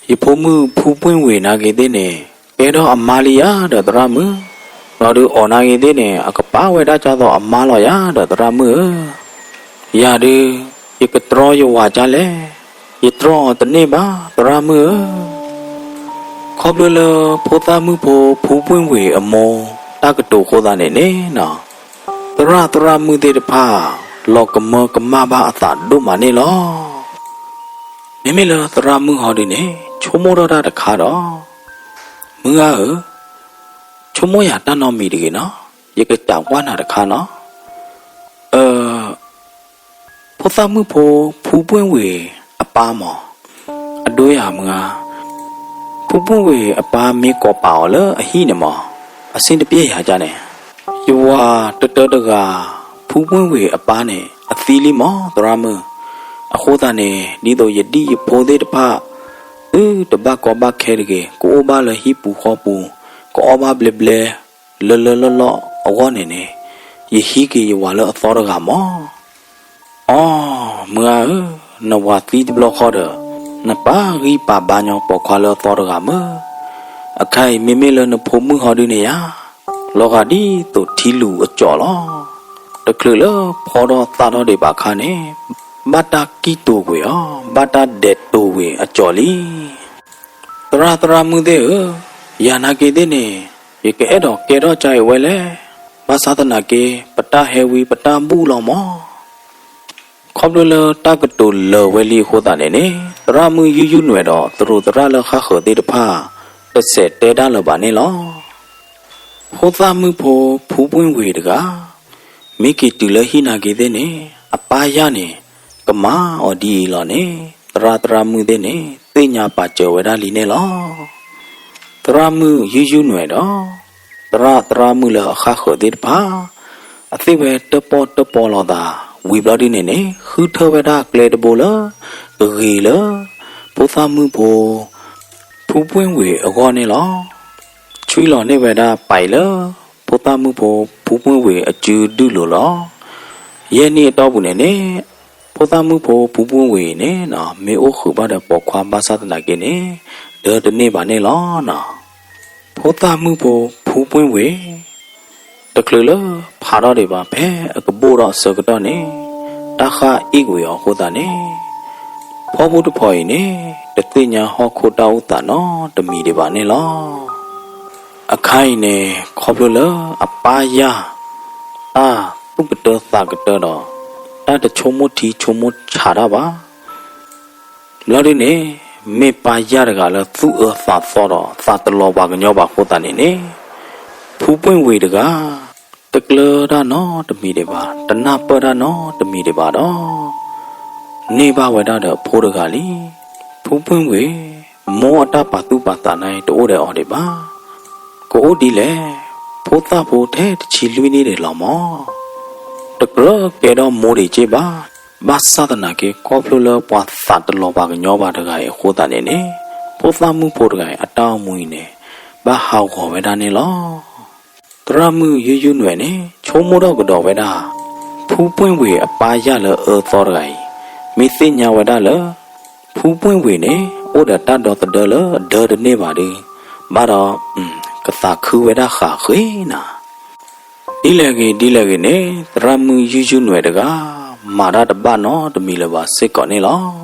ယဖိမုၣ်ဖူပှ့ၣ်ဝ့ၤနာ်က့ၤသ့ၣ်န့ၣ် ကဲထီၣ်အမါလံယၤဒီးသရၣ်မုၣ်, ဘျီဒုးအီၤနာ်က့ၤသ့ၣ်န့ၣ် အကပာ်ဝဲဒၣ်ကၢ်သိးအမါလီၤယၤဒီးသရၣ်မုၣ်ဧၢ, ယၤဒုး ယကတြီယဝၤကၢ်လဲၣ်, ယတြီအီၤတန့ၢ်ဘၣ်သရၣ်မုၣ်ဧၢ. ခီဖျိလၢဖိသၣ်မုၣ်ဖိဖူပှ့ၣ်ဝ့ၤအမိၢ်တၢ်ကတိၤအဃိသတးန့ၣ်န့ၣ်နီၤ, သရၣ်သရၣ်မုၣ်သ့ၣ်တဖၣ် လီၤကမၢကမၣ်ဘၣ်အသးဒိၣ်မးန့ၣ်လီၤ. မ့မ့ၢ်လၢသရၣ်မုၣ်ဟီဒုန့ၣ် ဆိကမိၣ်ထီၣ်တၢ်တခါဒီး, မုၢ်ဂၤဧၢ, ဆိကမိၣ်ယၤတၢ်နီတမံၤတဂ့ၤနီၤ, ယကစံးကွၢ်နၤတခါနီၤ. အၢ, ဖိသၣ်မုၣ်ဖိ ဖူပှ့ၣ်ဝ့ၤအပၢ်မး, အဒိယၤမုၢ်ဂၤ, ဖူပှ့ၣ်ဝ့ၤအပၢ်မ့ၢ်ကိးပာ်အီၤလၢအဟံၣ်န့ၣ်မး, အဆ့ၣ်တပျဲၢ်ယၤကန့ၣ်, ယဝၤတတၢတဂၤ ဖူပှ့ၣ်ဝ့ၤအပၢ်န့ၣ် အသံလံမး သရၣ်မုၣ်, အဃိသတးန့ၣ် ဒ်သိးယဒံၣ်ယဖိသ့ၣ်တဖၣ် သုတဘၣ်ကီဘၣ်ခဲတဂ့ၤ, ကအိၣ်ဘၣ်လၢဟံၣ်ပူၤဃီပူၤ, ကအီၣ်ဘၣ်ဘျဲဘျဲ လၢလၢလီၢ်လီၢ်အဂီၢ်န့ၣ်န့ၣ်, ယဟံးက့ၤယဝၤလၢအသီတဂၤမး. အိ, မုၢ်ဂၤဧၢ, နဝၤသံတဘျီဃီဒီး, နပာ်ဂံၢ်ပာ်ဘါညီပိာ်ခွါလၢအသီတဂၤမုၢ်, အခါအံၤမ့မ့ၢ်လၢနဖိမုၣ်ဟီဒုန့ၣ်ယၤ, လီၤဂာ်ဒ်သိးထံလူၤအကၠီၤလီၤ. တချုးလၢဖီထီၣ်သၣ်ထီၣ်ဒံးဘၣ်အခါန့ၣ်, ဘၣ်တၢ်ကံၣ်တိၤကွံာ်အီၤ, ဘၣ်တၢ်ဒဲးတိၤကွံာ်အကၠီၤလံ. သရၣ်သရၣ်မုၣ်သ့ၣ်ဧၢ, ယၤနာ်က့ၤသ့ၣ်န့ၣ်, ယကအဲၣ်ဒိးကဲထီၣ်ကၢ်အံၤဝဲလဲၣ်. ဘၣ်ဆၣ်သနာ်က့ ပတၢ်ဟဲဝံပတၢ်ဘူၣ်လီၤမး. ခီဖျိလၢတၢ်ကတိၤလၢာ်ဝဲလံအဃိသတးန့ၣ်န့ၣ်, သရၣ်မုၣ်ယူၢ်ယူၢ်နွဲၣ်ဒီးသရူးသရၣ်လၢဃၣ်ဃၢၤသ့ၣ်တဖၣ် တစဲးတဲဒၣ်လၢၤဘၣ်န့ၣ်လီၤ. ဖိသၣ်မုၣ်ဖိ ဖူပှ့ၣ်ဝ့ၤတဂၤ မ့ၢ်က့ၤတုၤလၢဟံၣ်နာ်က့ၤသ့ၣ်န့ၣ်, အပၢ်ယၢ်န့ၣ် ကမၤအီၤဒ်အံၤလီၤန့ၣ်, သရၣ်သရၣ်မုၣ်သ့ၣ်န့ၣ် သ့ၣ်ညါပာ်စၢၤဝဲဒၣ်လံန့ၣ်လီၤ. သရၣ်မုၣ်ယူၢ်ယူၢ်နွဲၣ်ဒီး သရၣ်သရၣ်မုၣ်လၢအဃၣ်ဃၢၤသ့ၣ်တဖၣ် အသ့ၣ်ဝဲတၢၣ်ပီၣ်တၢၣ်ပီလိာ်သး ဝံၤဘျီဒ်န့ၣ်န့ၣ် ဃုထၢၣ်ဝဲဒၣ်ကျဲတဘိလၢ ကဂ့ၤလၢ ဖိသၣ်မုၣ်ဖိ ဖူပှ့ၣ်ဝ့ၤအဂီၢ်န့ၣ်လီၤ. ဆွံလီၤန့ၢ်ဝဲဒၣ်ပာ်အံၤလၢ ဖိသၣ်မုၣ်ဖိ ဖူပှ့ၣ်ဝ့ၤအစုဒုၣ်လိၤလီၤ. ယဲၢ်နံၣ်အတီၢ်ပူၤန့ၣ်န့ၣ် ဖိသၣ်မုၣ်ဖိ ဖူပှ့ၣ်ဝ့ၤန့ၣ် မ့ၢ်အိၣ်ဃုာ်ဘၣ်ဒီးပိာ်ခွါဘၣ်ဆၣ်သနာ်က့န့ၣ် ဒၢတန့ၢ်ဘၣ်န့ၣ်လီၤ. ဖိသၣ်မုၣ်ဖိ ဖူပှ့ၣ်ဝ့ၤ တချုးလၢဖးထီၣ်ဒံးဘၣ် ဖဲအကဘိၣ်ထီၣ်အဆၢကတီၢ်န့ၣ် တၢ်ဃၣ်အ့ၣ်ကွံာ်အီၤအဃိသတးန့ၣ် ဖီဖိတဖီအံၤန့ၣ် တသ့ၣ်ညါဟီၣ်ခိၣ်တၢ်အိၣ်သးနီတမံၤဒံးဘၣ်န့ၣ်လီၤ. အခါအံၤန့ၣ် ခီဖျိလၢအပၢ်ယၢ် တၢ်သူၣ်ကတၢသးကတၢဒီး တၢ်တဆိကမိၣ်ထံဆိကမိၣ်ဆးတၢ်ဘၣ် ဘျီဒ်န့ၣ် မ့ၢ်ပၢ်ယၢ်တဂၤလၢသူၣ်အၢသးသီဒီး သးတလီၤပှၤကညီဘၣ်အဃိသတးန့ၣ်န့ၣ် ဖူပှ့ၣ်ဝ့ၤတဂၤ တကျၢၤတၢ်နီတမံၤဒံးဘၣ်, တနၢ်ပၢၢ်တၢ်နီတမံၤဒံးဘၣ်ဒီး န့ၢ်ဘၣ်ဝဲဒၣ်ဒီးအဖိတဂၤလံ. ဖူပှ့ၣ်ဝ့ၤ မိၢ်အတၢ်ပာ်သူၣ်ပာ်သးန့ၣ် တအိၣ်ဒီးအီၤဒံးဘၣ်. ကအိၣ်ဒ်လဲၣ်, ဖိသၣ်ဖိထဲတဆံလွံၢ်နံၣ်ဒံးလီၤမၢ်. တကြၢးကဲထီၣ်မိၢ်ဒံးက့ၢ်ဘၣ်, ဘၣ်ဆၣ်သနာ်က့ ခီဖျိလၢပှၤသးတလီၤပှၤကညီဘၣ်တဂၤအံၤအဃိသတးန့ၣ်န့ၣ်, ဖိသၣ်မုၣ်ဖိတဂၤအံၤအတၢ်အိၣ်မူအံၤန့ၣ် ဘၣ်ဟးဂီၤဝဲဒၣ်န့ၣ်လီၤ. သရၣ်မုၣ်ယုယုနွဲၣ်န့ၣ် ဆိကမိၣ်ထီၣ်ကဒီးဝဲဒၣ်, ဖုပှ့ၣ်ဝ့ၤအပၢ်ယၢ်လၢအအၢသီတဂၤအံၤ, မ့ၢ်သ့ၣ်ညါဝဲဒၣ်လၢ ဖုပှ့ၣ်ဝ့ၤန့ၣ် အိၣ်ဒီးတၢ်ဒီသဒၢလၢအဒၢတန့ၢ်ဘၣ်ဒီး, ဘၣ်ဒီး ကသးခုဝဲဒၣ်ဃာ်ဃ့နၤ. ဒ်လဲၣ်ဂ့ၤဒ်လဲၣ်ဂ့ၤန့ၣ် သရၣ်မုၣ်ယုယုနွဲၣ်တဂၤ မၤတၢ်တဘၣ်နီတမံၤလၢၤဘၣ်စ့ၢ်ကီးန့ၣ်လီၤ.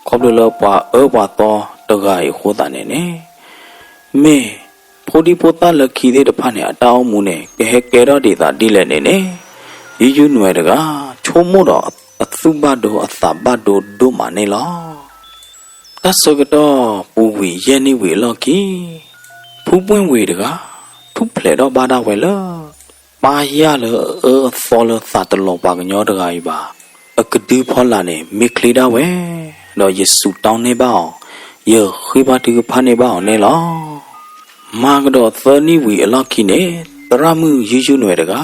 ခီဖျိလၢပှၤအၢပှၤသီတဂၤအံၤအဃိသတးန့ၣ်န့ၣ်, မ့ၢ်ဖိဒံဖိသၣ်လၢခံသ့ၣ်တဖၣ်န့ၣ် အတၢ်အိၣ်မူန့ၣ် ကဟဲကဲထီၣ်ဒ်သိးဒ်လဲၣ်န့ၣ်န့ၣ်, ယုယုနွဲၣ်တဂၤ ဆိကမိၣ်ဒီးအသူၣ်ဘၣ်ဒိအသးဘၣ်ဒိဒိၣ်မးန့ၣ်လီၤ. တၢ်ဆၢကတီၢ်ပူၤကွံာ်ယဲၢ်နံၣ်ဝံၤအလီၢ်ခံ, ဖုပှ့ၣ်ဝ့ၤတဂၤ ထူၣ်ဖျဲးထီၣ်ဘၣ်ဒၣ်ဝဲလၢ ပၢ်ယၢ်လၢအအၢအသီလၢသးတလီၤပှၤကညီတဂၤအံၤဘၣ် အကဒုဖီလာ်န့ၣ် မ့ၢ်ချ့ဒၣ်ဝဲ, ဒီးယစူးတီန့ၢ်ဘၣ်အီၤ, ယဃ့ဘါထုကဖၣ်န့ၢ်ဘၣ်အီၤန့ၣ်လီၤ. မၤကဒီးသၢနံၣ်ဝံၤအလီၢ်ခံန့ၣ် သရၣ်မုၣ်ယုယုနွဲၣ်တဂၤ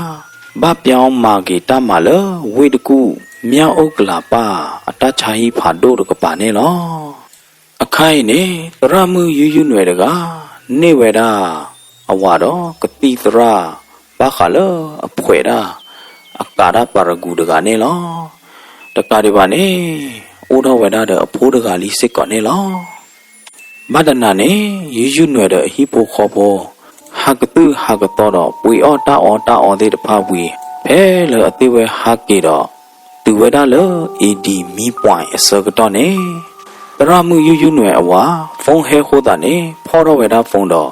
ဘၣ်ပၠီမၤက့ၤတၢ်မၤလၢဝ့ၢ်တကူၣ် မၠၣ်အိၣ်ကလၤပၢ်အတၢ်ဆါဟံၣ်ဖးဒိၣ်တကပၤန့ၣ်လီၤ. အခါအံၤန့ၣ် သရၣ်မုၣ်ယုယုနွဲၣ်တဂၤ န့ၢ်ဝဲဒၣ်အဝၤဒီးကသံၣ်သရၣ် ဘၣ်ဃးလၢအဖှဲးဒၣ် အကးတၢ်ပၤရဂူၤတဂၤန့ၣ်လီၤ. တကးဒံးဘၣ်န့ၣ် အိၣ်ထီၣ်ဝဲဒၣ်ဒီးအဖိတဂၤလံစ့ၢ်ကီးန့ၣ်လီၤ. ဘၣ်တနၤန့ၣ် ယုယုနွဲၣ်ဒီးအဟံၣ်ဖိဃီဖိ ဟးကသုၣ်ဟးကသီဒီး ပှ့ၤအီၣ်တၢ်အီတၢ်အီသ့ၣ်တဖၣ်ဝံၤ ဖဲလၢအသ့ၣ်ဝဲဟးက့ၤဒီး တုၤဝဲဒၣ်လၢ အ့ဒံၣ်မံပှဲၤအဆၢကတီၢ်န့ၣ်, သရၣ်မုၣ်ယုယုနွဲၣ်အဝၤ phone ဟဲအဃိသတးန့ၣ် ဖီၣ်ထီၣ်ဝဲဒၣ် phone ဒီး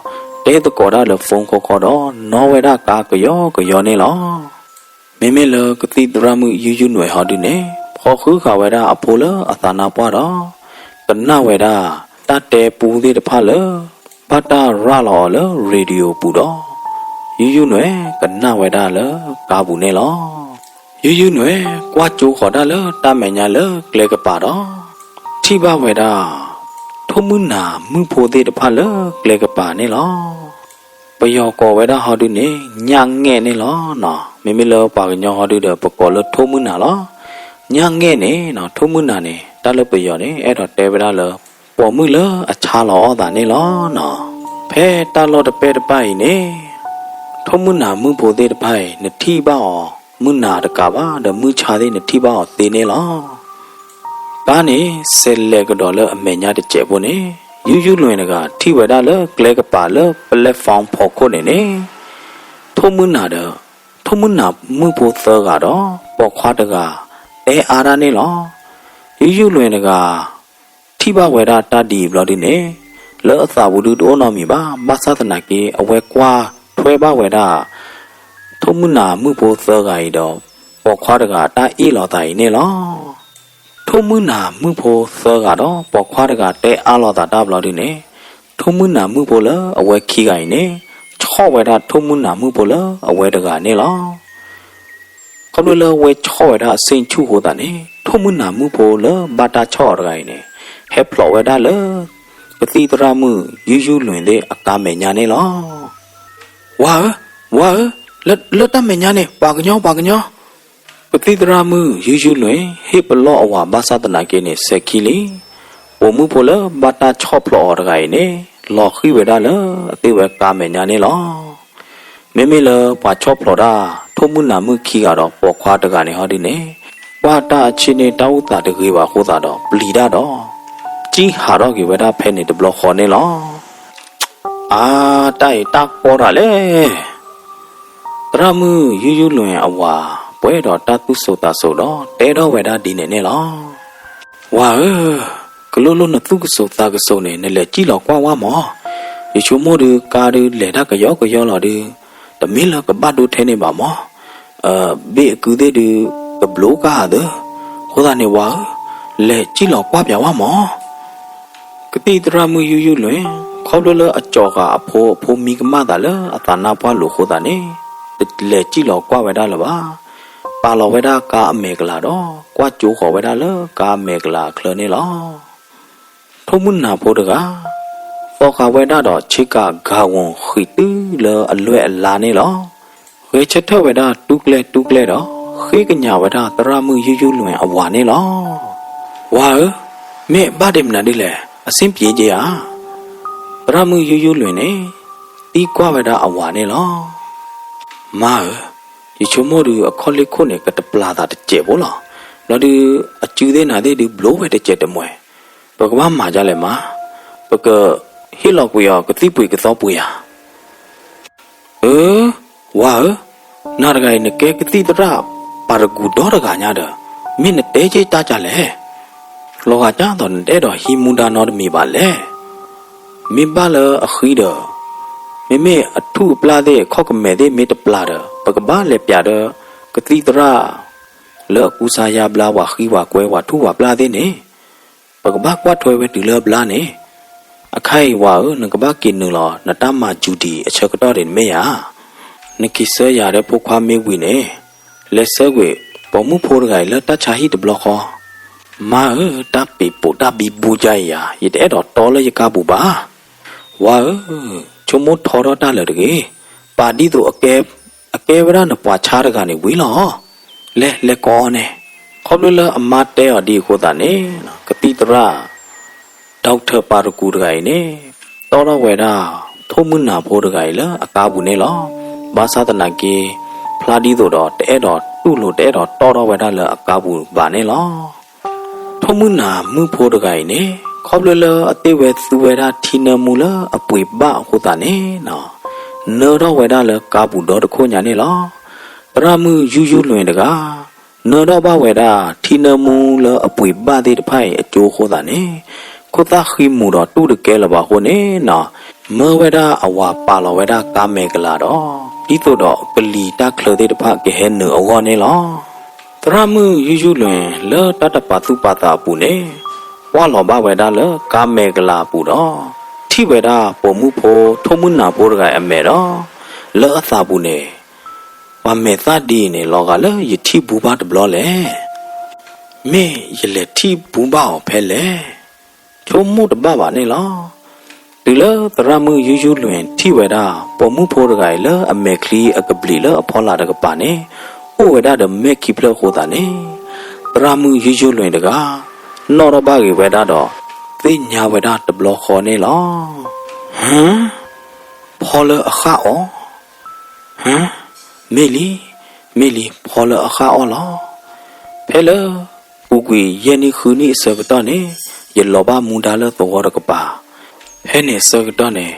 တဲသကိးတၢ်လၢ phone ခီခီဒီး နီၣ်ဝဲဒၣ်ကါကယီကယီန့ၣ်လီၤ. မ့မ့ၢ်လၢကသံၣ်သရၣ်မုၣ်ယုယုနွဲၣ်ဟီဒုန့ၣ် ဖီၣ်ဃုဃာ်ဝဲဒၣ်အဖိလၢအသးနါပှၢ်ဒီး ကနၣ်ဝဲဒၣ်တၢ်တဲပူသ့ၣ်တဖၣ်လၢ ဘၣ်တၢ်ရၤလီၤအီၤလၢ radio ပူၤဒီး ယုယုနွဲၣ်ကနၣ်ဝဲဒၣ်လၢကါပူၤန့ၣ်လီၤ. ယုယုနွဲၣ် ကွၢ်ကၠိဃီၤတၢ်လၢတၢ်မဲာ်ညါလၢကျဲကပၤဒီး ထံၣ်ဘၣ်ဝဲဒၣ် ထိၣ်မုၢ်နၤမုၣ်ဖိသ့ၣ်တဖၣ်လၢကျဲကပၤန့ၣ်လီၤ. ပယီၤကိးဝဲဒၣ်ဟီဒုန့ၣ် ညၣ်ငဲၣ်န့ၣ်လီၤ. မ့မ့ၢ်လၢပှၤကညီဟီဒုဒီး ပကိးလၢထိၣ်မုၢ်နၤလီၤ. ညၣ်ငဲၣ်န့ၣ် ထိၣ်မုၢ်နၤန့ၣ် တၢ်လၢပယီၤန့ၣ် အဲၣ်ဒိးတဲဝဲဒၣ်လၢ ပိာ်မုၣ်လၢအဆါလီၤအီၣ်သးန့ၣ်လီၤ. ဖဲတၢ်လီၢ်တပဲၢ်တပၢ်အံၤန့ၣ် ထိၣ်မုၢ်နၤမုၣ်ဖိသ့ၣ်တဖၣ်အံၤ နထံၣ်ဘၣ်အီၤ မုၢ်နၤတကးဘၣ် ဒီးမုၢ်ဆါသ့ၣ်နထံၣ်ဘၣ်အီၤသ့န့ၣ်လီၤ. ကါန့ၣ် ဆဲးလဲၤကဒီးလၢအမဲာ်ညါတစဲးဖိန့ၣ် ယုယုလွဲၢ်တဂၤ ထံၣ်ဝဲဒၣ်လၢကျဲကပၤလၢ platform ဖီခိၣ်န့ၣ်န့ၣ် ထိၣ်မုၢ်နၤဒီး ထိၣ်မုၢ်နၤမုၣ်ဖိသၢဂၤဒီး ပိာ်ခွါတဂၤ တဲအါတၢ်န့ၣ်လီၤ. ယုယုလွဲၢ်တဂၤ ထံၣ်ဘၣ်ဝဲဒၣ်တၢ်ဒ်အံၤဘျီဒုန့ၣ် လၢအသးပူၤဒုတအိၣ်နီတမံၤဘၣ်. ဘၣ်ဆၣ်သနာ်က့ အဝဲကွၢ်ထွဲဘၣ်ဝဲဒၣ် ထိၣ်မုၢ်နၤမုၣ်ဖိသၢဂၤအံၤဒီး ပိာ်ခွါတဂၤတၢ်အ့ၣ်လိာ်သးအံၤန့ၣ်လီၤ. ထိၣ်မုၢ်နၤမုၣ်ဖိသၢဂၤဒီးပိာ်ခွါတဂၤတဲအါလိာ်သးတၢ်ဘျီဒုန့ၣ် ထိၣ်မုၢ်နၤမုၣ်ဖိလၢအဝဲခံဂၤအံၤန့ၣ် ဆီၣ်ဝဲဒၣ်ထိၣ်မုၢ်နၤမုၣ်ဖိလၢအဝဲတဂၤန့ၣ်လီၤ. ခီဖျိလၢအဝဲဆီၣ်ဝဲဒၣ်အဆ့ၣ်ဆူၣ်အဃိသတးန့ၣ် ထိၣ်မုၢ်နၤမုၣ်ဖိလၢဘၣ်တၢ်ဆီၣ်အီၤတဂၤအံၤန့ၣ် ဟဲဖျိးဝဲဒၣ်လၢ ကသံၣ်သရၣ်မုၣ်ယုၢ်ယုၢ်လွံၢ်သ့ၣ်အကါမဲာ်ညါန့ၣ်လီၤ. ဝၤဧၢ, ဝၤဧၢ, လၢတၢ်မဲာ်ညါန့ၣ် ပှၤကညီ ပှၤကညီ ကသံၣ်သရၣ်မုၣ်ယုၢ်ယုၢ်လွံၢ် ဟ့ၣ်ပလီၢ်အဝၤဘၣ်ဆၣ်သနာ်က့န့ၣ် စဲၤခံလံ. ပိာ်မုၣ်ဖိလၢဘၣ်တၢ်ဆီၣ်ဖျိးအီၤတဂၤအံၤန့ၣ် လီၤဃံၤဝဲဒၣ်လၢအသ့ၣ်ဝဲကါမဲာ်ညါန့ၣ်လီၤ. မ့မ့ၢ်လၢပှၤဆီၣ်ဖျိးတၢ် ထိၣ်မုၢ်နၤမုၣ်ခံဂၤဒီးပိာ်ခွါတဂၤန့ၣ်ဟီဒုန့ၣ် ကွၢ်တၢ်အဆ့န့ၣ် တၢ်အိၣ်သးတဂ့ၤဘၣ်အဃိသတးဒီး ပျံၤတၢ်ဒီး ကံၣ်ဟးထီၣ်က့ၤဝဲဒၣ်ဖဲန့ၣ်တဘျီဃီန့ၣ်လီၤ. အါ, တၢ်အံၤတၢ်ကီတၢ်လဲၣ်. သရၣ်မုၣ်ယုၢ်ယုၢ်လွံၢ်အဝၤ ပှဲၤဒီးတၢ်သူၣ်စိၤသးစိၤဒီး တဲထီၣ်ဝဲဒၣ်ဒ်န့ၣ်န့ၣ်လီၤ. ဝၤဧၢ, ကလိလိၣ်နသူၣ်ကစိၤသးကစိၤန့ၣ် နလဲၤစံၣ်လီၤကွၢ်ဝဲမၢ်. ယဆိကမိၣ်ဒုးကါဒုးလဲၤတၢ်ကယီကယီလီၤဒုး တမ့ၢ်လၢကဘၣ်ဒိထဲန့ၣ်ဘၣ်မၢ်. ဘ့ၣ်အကုသ့ၣ်ဒုး ကဘျိကါဧါသၢ. အဃိသတးန့ၣ်ဝၤဧၢ, လဲၤစံၣ်လီၤကွၢ်ပၠးဝဲမၢ်. ကသံၣ်သရၣ်မုၣ်ယုၢ်ယုၢ်လွံၢ် ခီဖျိလၢအကၠီၤဃာ်အဖိ အဖိမံကမၣ်သးလၢအသးနါပှၢ်လိာ်အဃိသတးန့ၣ် တလဲၤစံၣ်လီၤကွၢ်ဝဲဒၣ်လၢၤဘၣ်. ပာ်လီၤဝဲဒၣ်ကါအမဲာ်ကလၤဒီး ကွၢ်ကၠိဃီၤဝဲဒၣ်လၢကါအမဲာ်ကလၤအချၢန့ၣ်လီၤ. ထိၣ်မုၢ်နၤဖိတဂၤ သီဃာ်ဝဲဒၣ်ဒီးဆ့ကၤဂၤဝီၤဃံးတုၤလၢအလွဲၢ်အလါန့ၣ်လီၤ. ဂဲၤဆၢထၢၣ်ဝဲဒၣ်တူၢ်ကျဲတူၢ်ကျဲဒီး ဃ့ကညးဝဲဒၣ်သရၣ်မုၣ်ယူၤယူၤလွံၢ်အဝၤန့ၣ်လီၤ. ဝၤဧၢ, မ့ၢ်ဘၣ်ဒ့မနုၤဒ်လဲၣ်, အဆင်ပြေက့ဧါ. သရၣ်မုၣ်ယူၤယူၤလွံၢ်န့ၣ် သံကွၢ်ဝဲဒၣ်အဝၤန့ၣ်လီၤ. မါဧၢ, ယဆိကမိၣ်ဒုးအခီၣ်လ့ၢ်ခိၣ်န့ၣ် ကတပျၢ်သးတစဲးဖိလီၤ. ဘျီဒုး အစုသ့ၣ်နၤသ့ၣ်ဒုးဘျိဝဲတစဲးတမှဲၤ, ပကဘၣ်မၤဒ်လဲၣ်မါ, ပကဟ့ၣ်လီၤကွံာ်အီၤကသံၣ်ပှ့ၤကသီပှ့ၤဧါ. အၢ, ဝၤဧၢ, နၤတဂၤအံၤနကဲကသံၣ်သရၣ်ပာ်တကူၤဒီတဂၤညါဒီး, မ့ၢ်နတဲက့ၢ်တၢ်ကလဲၣ်. လီၤဂာ်ကၢ်သိးနတအဲၣ်ဒိးဟံးမူဒါနီတမံၤဘၣ်လဲၣ်. မ့ၢ်ဘၣ်လၢအဃံဒီး, မ့မ့ၢ်အထူၣ်အပျၢ်သ့ၣ်အခီၣ်ကမဲာ်သ့ၣ်မ့ၢ်တပျၢ်ဒီး ပကဘၣ်လဲၤပျးဒီး ကသံၣ်သရၣ် လၢအကူစါယါဘျါပှၤဃံပှၤကွဲပှၤထူၣ်ပှၤပျၢ်သ့ၣ်န့ၣ်, ပကဘၣ်ကွၢ်ထွဲဝဲတုၤလၢအဘျါန့ၣ်. အခါအံၤဝၤဧၢ, နကဘၣ်က့ၤနုာ်လီၤနတၢ်မၤယူၤဒံးအဆၢကတီၢ်ဒံးမ့ၢ်ဧါ. နက့ၤဆၢယၤဒီးဖိခွါမ့ၢ်ဝံၤန့ၣ်, လဲၤဆှၢကွံာ်ပိာ်မုၣ်ဖိတဂၤအံၤလၢတၢ်ဆါဟံၣ်တဘျီဃီ. မါဧၢ, တၢ်ပ့ၤပိာ်တၢ်ဘံဘူကါအံၤယၤ, ယတအဲၣ်ဒိးတီလၢယကါပူၤဘၣ်. ဝၤဧၢ, ဆိကမိၣ်ထီထီၣ်တၢ်လၢာ်တဂ့ၤ, ပာ်ဒ်သိးအကဲ, အကဲဝဲဒၣ်နပှၤဆါတဂၤန့ၣ်ဝံၤလီၤ. လဲၤ, လဲၤကိးအီၤန့ၣ်. ခီဖျိလၢအမါတဲအီၤဒ်အဃိသတးန့ၣ်, ကသံၣ်သရၣ် doctor ပာ်တကူၤတဂၤအံၤန့ၣ်, တီထီၣ်ဝဲဒၣ် ထိၣ်မုၢ်နၤဖိတဂၤအံၤလၢအကါပူၤန့ၣ်လီၤ. ဘၣ်ဆၣ်သနာ်က့, ဖျါဒ်သိးဒီးတအဲၣ်ဒိးတူၢ်လိာ်တအဲၣ်ဒိးတီထီၣ်ဝဲဒၣ်လၢအကါပူၤဘၣ်န့ၣ်လီၤ. ထိၣ်မုၢ်နၤမုၣ်ဖိတဂၤအံၤန့ၣ်, ခီဖျိလၢအသ့ၣ်ဝဲသူဝဲဒၣ်ထံနၢမူလၢအပှ့ၤဘၣ်အဃိသတးန့ၣ်, နၢထီၣ်ဝဲဒၣ်လၢကါပူၤဒီတခိၣ်ညါန့ၣ်လီၤ. သရၣ်မုၣ်ယူယူလွဲၢ်တဂၤ နၢထီၣ်ဘၣ်ဝဲဒၣ်ထံနၢမူလၢအပှ့ၤဘၣ်သ့ၣ်တဖၣ်အံၤအကၠိအဃိသတးန့ၣ်, ခိၣ်သၣ်ဃံမူၤဒီးတူၢ်တကဲလၢၤဘၣ်အဃိန့ၣ်, မၢဝဲဒၣ်အဝၤပာ်လီၤဝဲဒၣ်ကါမဲာ်ကလၤဒီး, ဒ်သိးဒီးကလံၤတၢ်ချၢသ့ၣ်တဖၣ်ကဟဲနုာ်အဂီၢ်န့ၣ်လီၤ. သရၣ်မုၣ်ယူယူလွဲၢ်လၢတၢ်တပာ်သူၣ်ပာ်သးအပူၤန့ၣ်, ကွၢ်လီၤဘၣ်ဝဲဒၣ်လၢကါမဲာ်ကလၤအပူၤဒီး, ထံၣ်ဝဲဒၣ်ပိာ်မုၣ်ဖိထိၣ်မုၢ်နၤဖိတဂၤအံၤအမဲာ်ဒီး, လၢအသးပူၤန့ၣ် ပှၤမဲာ်သၣ်ဒ်အံၤန့ၣ် လီၤဂာ်လၢယထံၣ်ဘူးဘၣ်တဘျီလဲၣ်. မ့ၢ်ယလဲၤထံၣ်ဘူးဘၣ်အီၤဖဲလဲၣ်. ဆိကမိၣ်တဘၣ်ဘၣ်န့ၣ်လီၤ. တုၤလၢသရၣ်မုၣ်ယူယူလွဲၢ်ထံၣ်ဝဲဒၣ် ပိာ်မုၣ်ဖိတဂၤအံၤလၢအမဲာ်ချံအကဘျံးလၢအဖီလာ်တကပၤန့ၣ်, အိၣ်ဝဲဒၣ်ဒီးမဲာ်ခံဖျၢၣ်အဃိသတးန့ၣ်, သရၣ်မုၣ်ယူယူလွဲၢ်တဂၤ နီၣ်ထီၣ်ဘၣ်ဂ့ၤဝဲဒၣ်ဒီး သ့ၣ်ညါဝဲဒၣ်တဘျီဃီန့ၣ်လီၤ. ဟၢ, ဖီလၢအဃၣ်အီၣ် ဟၢ, မ့ၢ်လံ, မ့ၢ်လံ, ဖီလၢအဃၣ်အီၣ်လီၤ. ဖဲလၢပူၤကွံာ်ယဲၢ်နံၣ်ဃုနံၣ်အဆၢကတီၢ်န့ၣ်, ယလီၤဘၣ်မူဒါလၢသဝီတကပၤ. ဖဲန့ၣ်အဆၢကတီၢ်န့ၣ်,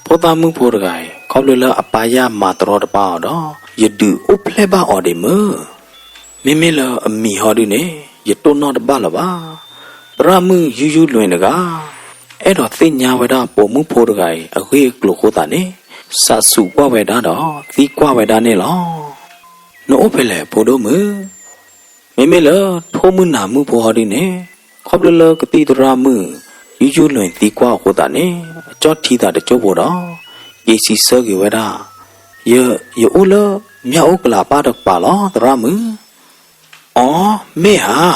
ဖိသၣ်မုၣ်ဖိတဂၤအံၤ ခီဖျိလၢအပၢ်ယၢ်မၤတရီတပါအီၤဒီး, ယဒုးအိၣ်ဖျဲၣ်ဘၣ်အီၤဒံးမုၢ်. မ့မ့ၢ်လၢအမံၤဟီဒုန့ၣ်, ယတိၢ်နီၣ်တဘၣ်လၢၤဘၣ်. သရၣ်မုၣ်ယူယူလွဲၢ်တဂၤ အဲၣ်ဒိးသ့ၣ်ညါဝဲဒၣ်ပိာ်မုၣ်ဖိတဂၤအံၤအဂ့ၢ်အကျိၤအဃိသတးန့ၣ်, စးဆူးကွၢ်ဝဲဒၣ်ဒီး သံကွၢ်ဝဲဒၣ်န့ၣ်လီၤ. နအိၣ်ဖဲလဲၣ်ဖိဒိၣ်မုၣ်. မ့မ့ၢ်လၢထိၣ်မုၢ်နၤမုၣ်ဖိဟီဒုန့ၣ်, ခီဖျိလၢကသံၣ်သရၣ်မုၣ် ယူယူလွဲၢ်သံကွၢ်အဃိသတးန့ၣ်, အကၠီၣ်ထံသးတကၠိၢ်ဖိဒီး က့ၤစံးဆၢက့ၤဝဲဒၣ်, ယ, ယအိၣ်လၢမၠၣ်အိၣ်ကလၤပၢ်တကပၤလီၤ သရၣ်မုၣ်. အီ, မ့ၢ်ဧါ.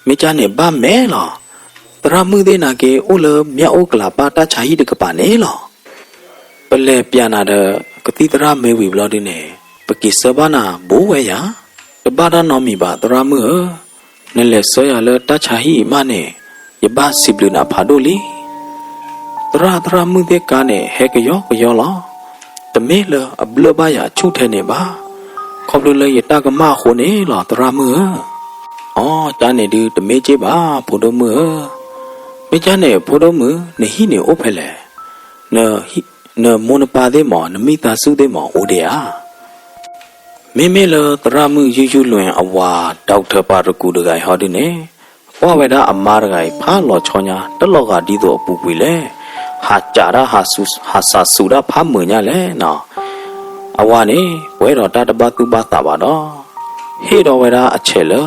မ့ၢ်ကၢ်န့ၣ်ဘၣ်မဲာ်လီၤ. သရၣ်မုၣ်သ့ၣ်နာ်က့ အိၣ်လၢမၠၣ်အိၣ်ကလၤပၢ်တၢ်ဆါဟံၣ်တကပၤန့ၣ်လီၤ. ပလဲၤပျးနၤဒီး ကသံၣ်သရၣ်မ့ၢ်ဝံၤဘျီဒုန့ၣ်, ပက့ၤဆှၢဘၣ်နၤဘိဝဲယၤ. တဘၣ်တၢ်နီတမံၤဘၣ်သရၣ်မုၣ်ဧၢ, နလဲၤဆှၢယၤလၢတၢ်ဆါဟံၣ်အံၤမးန့ၣ်, ယဘၣ်စံးဘျုးနၤဖးဒိၣ်လံ. သရၣ်, သရၣ်မုၣ်သ့ၣ်ကါန့ၣ် ဟဲကယီကယီလီၤ. တမ့ၢ်လၢအဘျၢၣ်ဘၣ်ယၤဆူၣ်ထဲန့ၣ်ဘၣ်. ခီဖျိလၢယတၢ်ကမၣ်အဃိန့ၣ်လီၤ သရၣ်မုၣ်ဧၢ. အီ, ကၢ်န့ၣ်ဒုတမ့ၢ်က့ဘၣ် ဖိဒိၣ်မုၣ်ဧၢ. မ့ၢ်ကၢ်န့ၣ် ဖိဒိၣ်မုၣ် နဟံၣ်န့ၣ်အိၣ်ဖဲလဲၣ်. န, နမိၢ်နပၢ်သ့ၣ်မး နမံသးစုသ့ၣ်မး အိၣ်ဒံးဧါ. မ့မ့ၢ်လၢသရၣ်မုၣ်ယူယူလွဲၢ်အဝၤ doctor ပၤတကူၤတဂၤအံၤဟီဒုန့ၣ်, ကွၢ်ဝဲဒၣ်အမါတဂၤအံၤဖးလီၤဆီညါ တလီၤဂာ်ဒ်သိးအပူၤကွံာ်လဲၣ်. ဟးစးတၢ် ဟးစးဆူးတၢ်ဖးမုာ်ညါလဲၣ်နီၤ. အဝၤန့ၣ် ပှဲၤဒီးတၢ်တဘၣ်သူၣ်ဘၣ်သးဘၣ်ဒီး ဟ့ၣ်ဒီးဝဲဒၣ်အဆဲးလၢ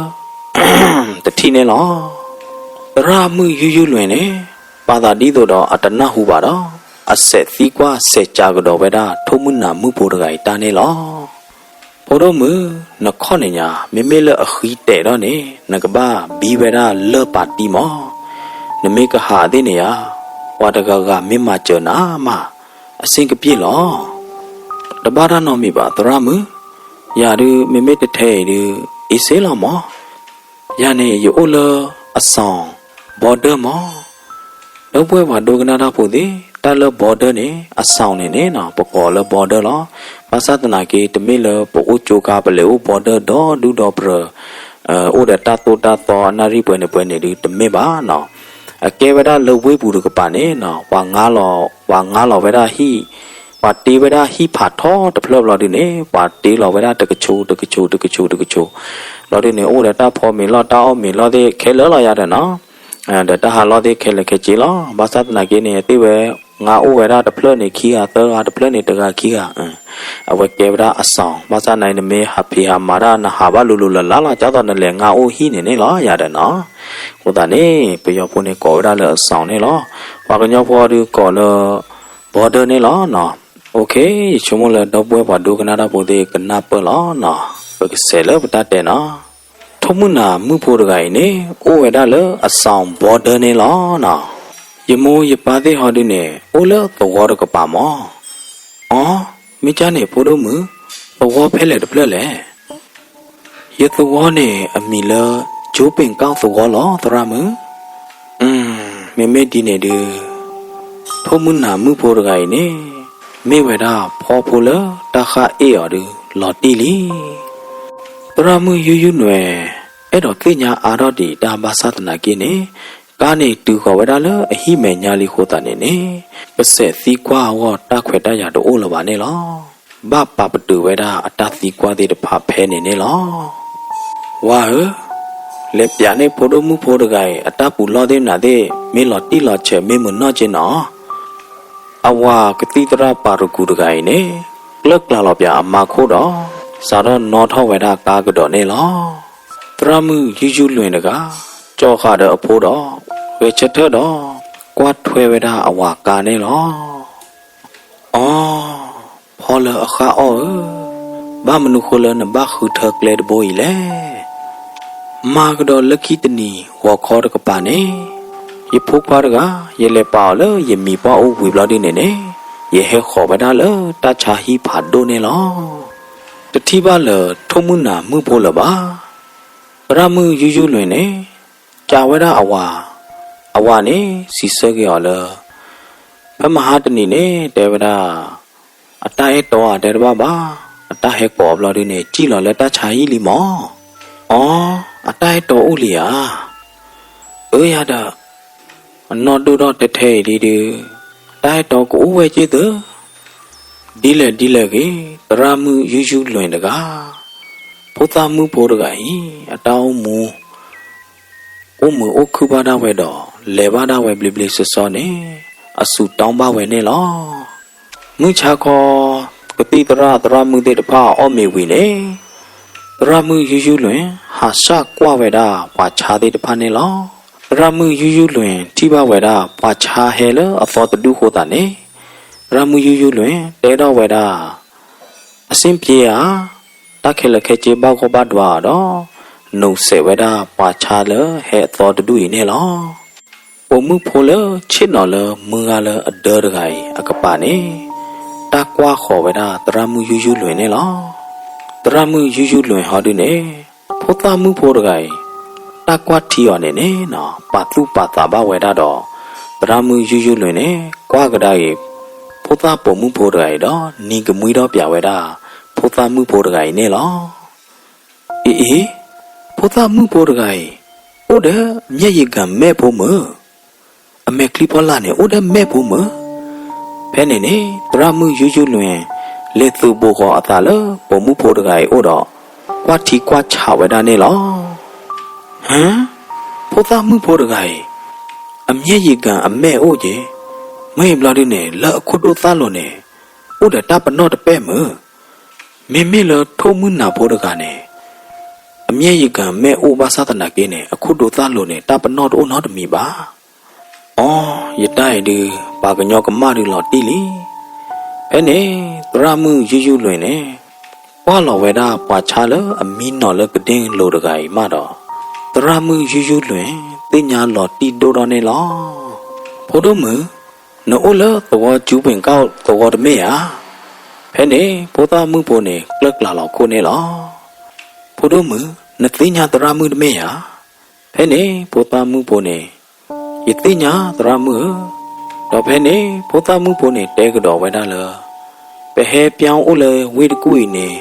တထံၣ်န့ၣ်လီၤ. သရၣ်မုၣ်ယူယူလွဲၢ်န့ၣ် ပာ်သးဒ်သိးဒီးအတနၢ်ဟူဘၣ်ဒီး အစဲးသံကွၢ်စဲးကးကဒီးဝဲဒၣ် ထိၣ်မုၢ်နၤမုၣ်ဖိတဂၤအံၤတၢ်န့ၣ်လီၤ. ဖိဒိၣ်မုၣ်, နခီၣ်န့ၣ်ညါ မ့မ့ၢ်လၢအဃံတဲာ်ထီၣ်န့ၣ် နကဘၣ်ဘံဝဲဒၣ်လၢၢ်ပာ်တံၢ်မး. နမ့ၢ်ကဟးသ့ၣ်န့ၣ်ဧါ, ပ ပှၤတဂၤဂၤမ့ၢ်မၤစၢၤနၤမး အဆင်ကပြေလီၤ. တဘၣ်တၢ်နီတမံၤဘၣ် သရၣ်မုၣ်, ယၤဒုး မ့မ့ၢ်တထဲအံၤဒုး အ့စ့လီၤမး. ယၤန့ၣ် ယအိၣ်လၢအ sound border မး. ဒီပုၢ်ဝဲၢ်ပှၤဒိကနၣ်တၢ်ဖိသ့ၣ်, တၢ်လၢ border န့ၣ် အ sound န့ၣ်န့ၣ်နီၤ ပကိးလၢ border လီၤ. ဘၣ်ဆၣ်သနာ်က့ တမ့ၢ်လၢပအိၣ်ကၠိကါ ပလဲၤအိၣ် border ဒီဒူၣ်ဒီပြၢၤ, အိၣ်ဒီးတၢ်သိၣ်တၢ်သီအနၣ်ရံၣ်ပှဲၤန့ၣ်ပှဲၤန့ၣ်ဒုး တမ့ၢ်ဘၣ်နီၤ. အကဲဝဲဒၣ်လၢဝ့ၢ်ပူၤတကပၤန့ၣ်နီၤ ပှၤငါလီၤ, ပှၤငါလီၤဝဲဒၣ်ဟံၣ်, ပှၤတ့ဝဲဒၣ်ဟံၣ်ဖးထီတဖျၢၣ်ဘျီဒုန့ၣ် ပှၤတ့လီၤဝဲဒၣ်တကဆိးတကဆိးတကဆိးတကဆိး, ဘျီဒုန့ၣ် အိၣ်ဒီးတၢ်ဖီမ့ၤလီၢ်တၢ်အီၣ်မ့ၤလီၢ်သ့ၣ်ခဲလၢာ်လီၤယၤဒီးနီၤ, ဒီးတၢ်ဟးလီၢ်သ့ၣ်ခဲလၢာ်ခဲဆ့လီၤ. ဘၣ်ဆၣ်သနာ်က့န့ၣ် သ့ၣ်ဝဲ ငါအိၣ်ဝဲဒၣ်တဖျၢၣ်န့ၣ်ခံဂၤသၢဂၤ တဖျၢၣ်န့ၣ်တဂၤခံဂၤ, အဝဲကဲဝဲဒၣ်အ sound. ဘၣ်ဆၣ်သနာ်က့ နမ့ၢ်ဟးဖံးဟးမၤတၢ် နဟးဘၣ်လိၤလိၤလၢ်လၢ်လီၤ ဒ်သိးနလဲၤငါအိၣ်ဟံၣ်န့ၣ်န့ၣ်လီၤယၤဒီးနီၤ. အဃိသတးန့ၣ် ပယီၤဖိန့ၣ်ကိးဝဲဒၣ်လၢအ sound န့ၣ်လီၤ. ပှၤကညီဖိဒုးကိးလၢ border န့ၣ်လီၤနီၤ. ယဆိကမိၣ်လၢဒီပုၢ်ဝဲၢ်ပှၤဒိကနၣ်တၢ်ဖိသ့ၣ်ကနၢ်ပၢၢ်လီၤနီၤ. ပကစးလၢပတၢ်တဲနီၤ. ထိၣ်မုၢ်နၤမုၣ်ဖိတဂၤအံၤန့ၣ် အိၣ်ဝဲဒၣ်လၢအ sound border န့ၣ်လီၤနီၤ. ယမိၢ်ယပၢ်သ့ၣ်ဟီဒုန့ၣ် အိၣ်လၢသဝီတကပၤမး. အီ, မ့ၢ်ကၢ်န့ၣ် ဖိဒိၣ်မုၣ်, သဝီဖဲလဲၣ်တဖျၢၣ်လဲၣ်. ယသဝီန့ၣ်အမံၤလၢ ကၠိပ့ၤကၣ်သဝီလီၤ သရၣ်မုၣ်. မ့မ့ၢ်ဒ်န့ၣ်ဒုး ထိၣ်မုၢ်နၤမုၣ်ဖိတဂၤအံၤန့ၣ် မ့ၢ်ဝဲဒၣ်ဖီဖိလၢတၢ်ဃၣ်အ့ၣ်အီၤဒုး လီၤတံၢ်လံ. သရၣ်မုၣ်ယူယူလွဲၢ် အဲၣ်ဒိးသ့ၣ်ညါအါထီၣ်ဒံးတၢ်ဘၣ်ဆၣ်သနာ်က့န့ၣ် ကါန့ၣ်တုၤဃီၤဝဲဒၣ်လၢအဟံၣ်မဲာ်ညါလံအဃိသတးန့ၣ်န့ၣ် ကစဲးသံကွၢ်အဂီၢ်တၢ်ခွဲးတၢ်ယာ်တအိၣ်လၢၤဘၣ်န့ၣ်လီၤ. ဘၣ်ပာ်ပတုာ်ဝဲဒၣ်အတၢ်သံကွၢ်သ့ၣ်တဖၣ်ဖဲန့ၣ်န့ၣ်လီၤ. ဝါဧၢ, လဲၤပျးန့ၢ်ဖိဒိၣ်မုၣ်ဖိတဂၤအံၤ အတၢ်ပူၤလီၢ်သ့ၣ်မနုၤသ့ၣ် မ့ၢ်လီၤတံၢ်လီၤဆဲးမ့ၢ်မုာ်နီၢ်က့နီၤ. အဝၤကသံၣ်သရၣ်ပၤရကူၤတဂၤအံၤန့ၣ် ကျၢၢ်ကျါလီၤပျးအမါခိၣ်ဒီး စးထီၣ်နီၣ်ထီၣ်ဝဲဒၣ်ကါကဒီးန့ၣ်လီၤ. သရၣ်မုၣ်ယူယူလွဲၢ်တဂၤ ကၠီဃာ်ဒီးအဖိဒီး ဂဲၤဆၢထၢၣ်ဒီး ကွၢ်ထွဲဝဲဒၣ်အဝၤကါန့ၣ်လီၤ. အီ, ဖီလၢအဃၣ်အီၣ်ဧၢ, ဘၣ်မနုၤဃိလၢနဘၣ်ဃုထၢကျဲတဘိအံၤလဲၣ်. မၤကဒီးလၢခံတနံၤ ဂီၤခီတကပၤန့ၣ် ယဖိခွါတဂၤ ယလဲၤပာ်အီၤလၢယမံၤပှၢ်အိၣ်ဝံၤဘျီဒုန့ၣ်န့ၣ် ယဟဲဃီၤဝဲဒၣ်လၢတၢ်ဆါဟံၣ်ဖးဒိၣ်န့ၣ်လီၤ. တထံၣ်ဘၣ်လၢၤထိၣ်မုၢ်နၤမုၣ်ဖိလၢၤဘၣ်. သရၣ်မုၣ်ယူယူလွဲၢ်န့ၣ် ကးဝဲဒၣ်အဝၤ, အဝၤန့ၣ် စံးဆၢက့ၤအီၤလၢ ဖဲမဟါတနံၤန့ၣ် တဲဝဲဒၣ် အတၢ်အဲၣ်တီအတဲတဘၣ်ဘၣ်, အတၢ်ဟဲကိးဘျီဒုန့ၣ် စံၣ်လီၤလၢတၢ်ဆါဟံၣ်လံမး. အီ, အတၢ်အဲၣ်တီအိၣ်လံဧါ. အၢယၤဒီး အနီၢ်ဒိၣ်ထီၣ်ထဲထဲအံၤဒ်ဒု တၢ်အဲၣ်တီကအိၣ်ဝဲက့သၢ. ဒ်လဲၣ်ဒ်လဲၣ်ဂ့ၤ သရၣ်မုၣ်ယူယူလွဲၢ်တဂၤ ဖိသၣ်မုၣ်ဖိတဂၤအံၤ အတၢ်အိၣ်မူ အိၣ်မုာ်အိၣ်ခုၣ်ဘၣ်ဒၣ်ဝဲဒီး လဲၤဘၣ်ဒၣ်ဝဲဘျ့ဘျ့ဆှီဆှီန့ၣ် အစူးတီဘၣ်ဝဲန့ၣ်လီၤ. မုၢ်ဆါခီ ကသံၣ်သရၣ်သရၣ်မုၣ်သ့ၣ်တဖၣ်အီၣ်မ့ၤဝံၤန့ၣ် သရၣ်မုၣ်ယူယူလွဲၢ် ဟးဆှၣ်ကွၢ်ဝဲဒၣ်ပှၤဆါသ့ၣ်တဖၣ်န့ၣ်လီၤ. သရၣ်မုၣ်ယူယူလွဲၢ် ထံၣ်ဘၣ်ဝဲဒၣ်ပှၤဆါဟဲလၢအသီတဒူၣ်အဃိသတးန့ၣ် သရၣ်မုၣ်ယူယူလွဲၢ် တဲထီၣ်ဝဲဒၣ် အဆ့ၣ်ပျ့ဧါ, တၢ်ခဲလၢာ်ခဲဆ့ဘၣ်ဂီၢ်ဘၣ်ဒွါဒီး နုာ်စဲးဝဲဒၣ်ပှၤဆါလၢဟဲအသီတဒူၣ်အံၤန့ၣ်လီၤ. ပိာ်မုၣ်ဖိလၢဆ့ၣ်နီၤလၢမုၢ်ဂၤလၢအဒၢတဂၤအံၤအကပၤန့ၣ် တၢ်ကွၢ်ဃီၤဝဲဒၣ်သရၣ်မုၣ်ယူယူလွဲၢ်န့ၣ်လီၤ. သရၣ်မုၣ်ယူယူလွဲၢ်ဟီဒုန့ၣ် ဖိသၣ်မုၣ်ဖိတဂၤအံၤ တၢ်ကွၢ်ထံအီၤန့ၣ်န့ၣ်နီၤ ပာ်သူၣ်ပာ်သးဘၣ်ဝဲဒၣ်ဒီး သရၣ်မုၣ်ယူယူလွဲၢ်န့ၣ် ကွၢ်ကဒါအံၤ ဖိသၣ်ပိာ်မုၣ်ဖိတဂၤအံၤဒီး နံၤကမှံထီၣ်ပၠးဝဲဒၣ် ဖိသၣ်မုၣ်ဖိတဂၤအံၤန့ၣ်လီၤ. အ့အ့, ဖိသၣ်မုၣ်ဖိတဂၤအံၤ အိၣ်ဒီးအမျဲၢ်ယံၤကၤမဲာ်ဖိမုၢ် အမဲာ်ချံဖီလာ်န့ၣ် အိၣ်ဒီးမဲာ်ဖိမုၢ်. ဖဲန့ၣ်န့ၣ် သရၣ်မုၣ်ယူယူလွဲၢ် လဲၤသုးဘူးဃီၤအသးလၢပိာ်မုၣ်ဖိတဂၤအံၤအိၣ်ဒီး ကွၢ်ထံကွၢ်ဆးဝဲဒၣ်န့ၣ်လီၤ. ဟၢ, ဖိသၣ်မုၣ်ဖိတဂၤအံၤ အမျဲၢ်ယံၤကၤအမဲာ်အိၣ်က့ၤ, မ့ၢ်ဘျီဒုန့ၣ် လၢအခိၣ်ဒိၣ်သၣ်လိၤန့ၣ် အိၣ်ဒီးတၢ်ပနီၣ်တပဲာ်မုၢ်. မ့မ့ၢ်လၢထိၣ်မုၢ်နၤဖိတဂၤန့ၣ် အမျဲၢ်ယံၤကၤမဲာ်အိၣ်ဘၣ်ဆၣ်သနာ်က့န့ၣ် အခိၣ်ဒိၣ်သၣ်လိၤန့ၣ် တၢ်ပနီၣ်တအိၣ်နီတမံၤဘၣ်. အီ, ယတၢ်အံၤဒုး ပှၤကညီကမၣ်ဒုးလီၤတံၢ်လံ. ဖဲန့ၣ် သရၣ်မုၣ်ယူယူလွဲၢ်န့ၣ် ကွၢ်လီၤဝဲဒၣ်ပှၤဆါလၢအမံနီၤလၢကဒ့လိၤတဂၤအံၤမးဒီး သရၣ်မုၣ်ယူယူလွဲၢ် သ့ၣ်ညါလီၤတံၢ်ဒိၣ်ထီၣ်န့ၣ်လီၤ. ဖိဒိၣ်မုၣ် နအိၣ်လၢသဝီကၠူပ့ၤကၣ်သဝီတမ့ၢ်ဧါ. ဖဲန့ၣ် ဖိသၣ်မုၣ်ဖိန့ၣ် ကျၢၢ်ကျၢ်လီၤခိၣ်န့ၣ်လီၤ. ဖိဒိၣ်မုၣ်, နသ့ၣ်ညါသရၣ်မုၣ်တမ့ၢ်ဧါ. ဖဲန့ၣ် ဖိသၣ်မုၣ်ဖိန့ၣ် ယသ့ၣ်ညါသရၣ်မုၣ်ဧၢ. ဒီးဖဲန့ၣ် ဖိသၣ်မုၣ်ဖိန့ၣ်တဲကဒီးဝဲဒၣ်လၢ ပဟဲပၠီအိၣ်လၢဝ့ၢ်တကူၣ်အံၤန့ၣ်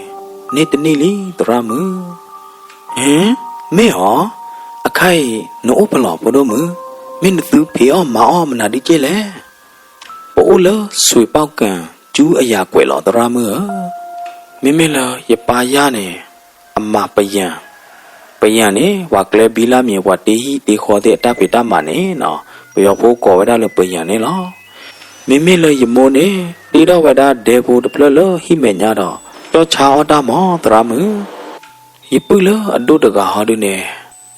န့ၢ်တနံၣ်လံသရၣ်မုၣ်. ဟ့, မ့ၢ်ဧါ. အခါအံၤ နအိၣ်ဖဲလဲၣ်ဖိဒိၣ်မုၣ်, မ့ၢ်နသုဖံးအီၣ်မၤအီၣ်မနုၤဒ်က့လဲၣ်. ပအိၣ်လၢစွ့ၤပီၣ်ကၣ်ကၠူအယၤကွဲးလီၤသရၣ်မုၣ်ဧၢ. မ့မ့ၢ်လၢယပၢ်ယၢ်န့ၣ် အမၤပယၣ်, ပယၣ်န့ၣ် ပှၤကျဲဘံလၢမံၤ ပှၤတ့ဟံၣ်တ့ဃီသ့ၣ်အတၢ်ဖံးတၢ်မၤန့ၣ်နီၤ, ပယီၤဖိကိးဝဲဒၣ်လၢပယၣ်န့ၣ်လီၤ. မ့မ့ၢ်လၢယမိၢ်န့ၣ် တ့ထီၣ်ဝဲဒၣ်ဒဲဖိတဖျၢၣ်လၢဟံၣ်မဲာ်ညါဒီး ကၠီၣ်ဆါအီၣ်တၢ်မးသရၣ်မုၣ်. ယပုၢ်လၢအဒိၣ်တဂၤဟီဒုန့ၣ်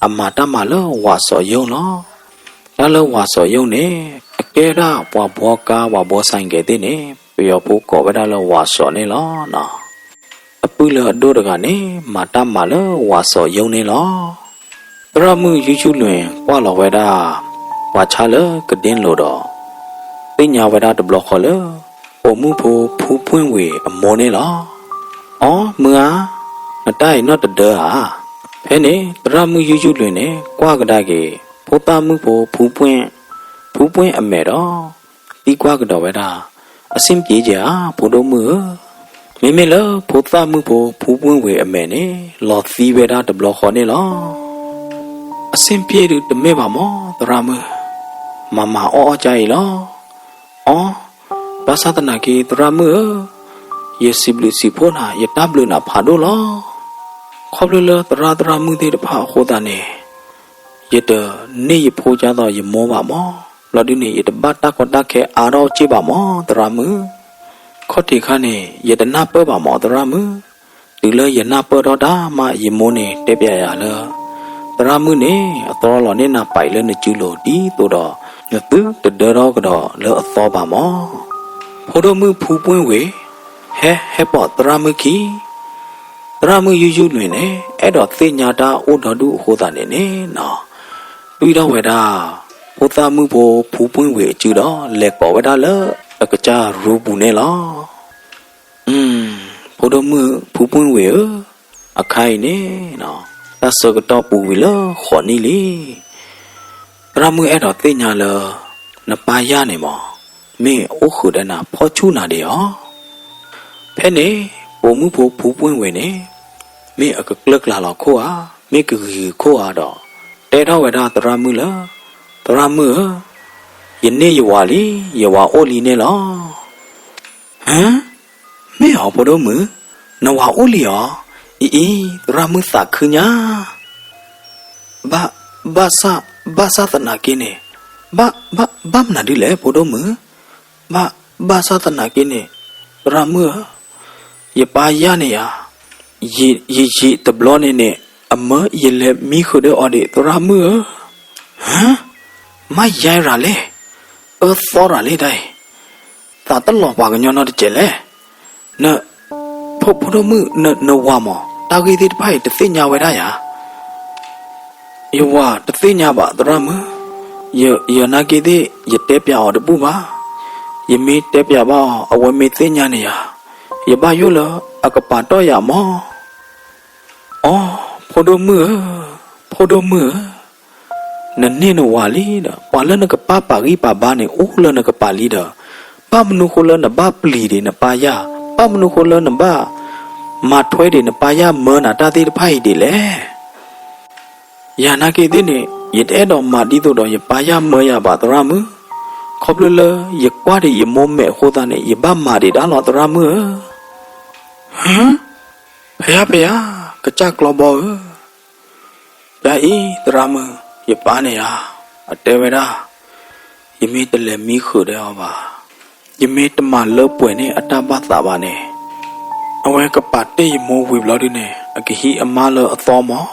အမၤတၢ်မၤလၢဝးစီၤယိၣ်လီၤ. တၢ်လၢဝးစီၤယိၣ်န့ၣ် အကဲဒၣ်ပှၤဘှီကါ ပှၤဘှီစဲးကဲးသ့ၣ်န့ၣ် ပယီၤဖိကိးဝဲဒၣ်လၢဝးစီၤန့ၣ်လီၤ. အပုၢ်လၢအဒိၣ်တဂၤန့ၣ် မၤတၢ်မၤလၢဝးစီၤယိၣ်န့ၣ်လီၤ. သရၣ်မုၣ်ယူယူလွံၢ်ကွၢ်လီၤဝဲဒၣ် ပှၤဆါလၢကဒ့လိၤဒီး သ့ၣ်ညါဝဲဒၣ်တဘျီဃီလၢ ပိာ်မုၣ်ဖိဖူပှ့ၣ်ဝ့ၤအမိၢ်န့ၣ်လီၤ. အိ မုၢ်ဧါ, နတၢ်အံၤနီၢ်တဒၢဧါ. ဖဲန့ၣ် သရၣ်မုၣ်ယူယူလွံၢ်န့ၣ် ကွၢ်ကဒါက့ၤ ဖိသၣ်မုၣ်ဖိဖူပှ့ၣ်, ဖူပှ့ၣ်အမဲာ်ဒီး သံကွၢ်ကဒီးဝဲဒၣ်, အဆင်ပြေဧါ ဖိဒိၣ်မုၣ်ဧၢ. မ့မ့ၢ်လၢဖိသၣ်မုၣ်ဖိဖူပှ့ၣ်ဝ့ၤအမဲာ်န့ၣ် လီၤသံဝဲဒၣ်တဘျီဃီန့ၣ်လီၤ. အဆင်ပြေဒုးတမ့ၢ်ဘၣ်မး သရၣ်မုၣ်, မၤမၤအီၣ်အီၣ်ကါအံၤလီၤ. အိ, ဘၣ်ဆၣ်သနာ်က့ သရၣ်မုၣ်ဧၢ, ယစံးဘျုးစံးဖှိၣ်နၤ ယတၢ်ဘျုးနၤဖးဒိၣ်လီၤ. ခီဖျိလၢသရၣ်သရၣ်မုၣ်သ့ၣ်တဖၣ်အဃိသတးန့ၣ် ယတန့ၢ်ယဖိဒ်သိးယမိၢ်ဘၣ်မး, ဘျီဒုန့ၣ် ယတဘၣ်တၢ်ကီတၢ်ခဲအါထီၣ်စ့ၢ်ဘၣ်မး သရၣ်မုၣ်. ခီၣ်ထံးခါန့ၣ် ယတနၢ်ပၢၢ်ဘၣ်မး သရၣ်မုၣ်. တုၤလၢယနၢ်ပၢၢ်ထီၣ်တၢ်မး ယမိၢ်န့ၣ်တဲပျးယၤလၢ သရၣ်မုၣ်န့ၣ် အသီလီၤန့ၢ်နၤပာ်အံၤလၢနစုလိၤ ဒ်သိးဒီး နသုတဒၢထီၣ်ကဒီးလၢအသီဘၣ်မး. ဖိဒိၣ်မုၣ်ဖူပှ့ၣ်ဝ့ၤ ဟဲ ဟဲပိာ်သရၣ်မုၣ်ခံ သရၣ်မုၣ်ယူယူလွံၢ်န့ၣ် အဲၣ်ဒိးသ့ၣ်ညါတၢ်အိၣ်ဒီဒူၣ်အဃိသတးန့ၣ်န့ၣ်နီၤ, တွံၢ်ထီၣ်ဝဲဒၣ် ဖိသၣ်မုၣ်ဖိဖူပှ့ၣ်ဝ့ၤအစုဒီး လဲၤကိးဝဲဒၣ်လၢအကစၢ်ရူပူၤန့ၣ်လီၤ. ဖိဒိၣ်မုၣ်ဖူပှ့ၣ်ဝ့ၤဧၢ, အခါအံၤန့ၣ် တၢ်ဆၢကတီၢ်ပူၤကွံာ်လၢဃိးနံၣ်လံ. သရၣ်မုၣ်အဲၣ်ဒိးသ့ၣ်ညါလၢ နပၢ်ယၢ်န့ၣ်မး မ့ၢ်အအိၣ်ဃုာ်ဒီးနၤ ဖီၣ်ဆူၣ်နၤဒံးဧါ. ဖဲန့ၣ် ပိာ်မုၣ်ဖိဖူပှ့ၣ်ဝ့ၤန့ၣ် မ့ၢ်အကကျၢၢ်ကျၢ်လီၤခိၣ်ဧါ, မ့ၢ်ကဂံၤခိၣ်ဧါဒီး တဲထီၣ်ဝဲဒၣ်သရၣ်မုၣ်လၢ သရၣ်မုၣ်ဧၢ, ယန့ၢ်ယဝၤလံ, ယဝၤအိၣ်လံန့ၣ်လီၤ. ဟၢ, မ့ၢ်ဧါဖိဒိၣ်မုၣ်, နဝၤအိၣ်လံဧါ. အံၤအံၤ သရၣ်မုၣ်သးခုညါ ဘၣ်, ဘၣ်ဆၣ်, ဘၣ်ဆၣ်သနာ်က့န့ၣ်, ဘၣ်, ဘၣ်, ဘၣ်မနုၤဒ်လဲၣ် ဖိဒိၣ်မုၣ်, ဘၣ်, ဘၣ်ဆၣ်သနာ်က့န့ၣ်, သရၣ်မုၣ်ဧၢ, ယပၢ်ယၢ်န့ၣ်ယၤ, ယံာ်, ယံာ်ယံာ်တဘျီန့ၣ်န့ၣ်, အမၢယလဲၤမံဃုာ်ဒီးအီၤဒံး သရၣ်မုၣ်ဧၢ, ဟၢ, မၤယါရၤလဲၣ်, အၢသီရၤလဲၣ်တၢ်အံၤ သးတလီၤပှၤကညီနီတစဲးလဲၣ်. န, ဖိ, ဖိဒိၣ်မုၣ်, န, နဝၤမး တၢ်ဂ့ၢ်သ့ၣ်တဖၣ်အံၤတသ့ၣ်ညါဝဲဒၣ်ယၤ. ယဝၤတသ့ၣ်ညါဘၣ်သရၣ်မုၣ်, ယ, ယနာ်က့သ့ၣ် ယတဲပျးအီၤတဘူၣ်ဘၣ်. ယမ့ၢ်တဲပျးဘၣ်အီၤ အဝဲမ့ၢ်သ့ၣ်ညါန့ၣ်ယၤ, ယဘၣ်ယိၣ်လၢအကပာ်တီၢ်ယၤမး. အိ, ဖိဒိၣ်မုၣ်ဧၢ, ဖိဒိၣ်မုၣ်ဧၢ, နန့ၢ်နဝၤလံဒီး ပှၤလၢနကပာ်ပာ်ဂံၢ်ပာ်ဘါန့ၣ် အိၣ်လၢနကပၤလံဒီး ဘၣ်မနုၤဃိလၢနဘၣ်ပျံၤဒံးနပၢ်ယၢ်, ဘၣ်မနုၤဃိလၢနဘၣ်မၤထွဲဒံးနပၢ်ယၢ်မၢနၤတၢ်သ့ၣ်တဖၣ်အံၤဒ်လဲၣ်. ယနာ်က့သ့ၣ်န့ၣ် ယတအဲၣ်ဒိးမၤဒ်သိးဒီးယပၢ်ယၢ်မၢယၤဘၣ်သရၣ်မုၣ်, ခီဖျိလၢယကွၢ်ဒံးယမိၢ်မဲာ်အဃိသတးန့ၣ် ယဘၣ်မၤဒံးဒၣ်လီၤသရၣ်မုၣ်ဧၢ. ဟၢ, ဖယါဖယါ, ကစၢ်ကျီဘီဧၢ, ဖဲအံၤသရၣ်မုၣ်, ယပၢ်န့ၣ်ယၤ, အတဲဝဲဒၣ်, ယမ့ၢ်တလဲၤမံဃုာ်ဒီးအီၤဘၣ်, ယမ့ၢ်တမၤလၢပှဲၤန့ၢ်အတၢ်ဘၣ်သးဘၣ်န့ၣ်, အဝဲကပာ်တ့ၢ်ယမိၢ်ဝံၤဘျီဒုန့ၣ် အကဟံးအမါလၢအသီမး.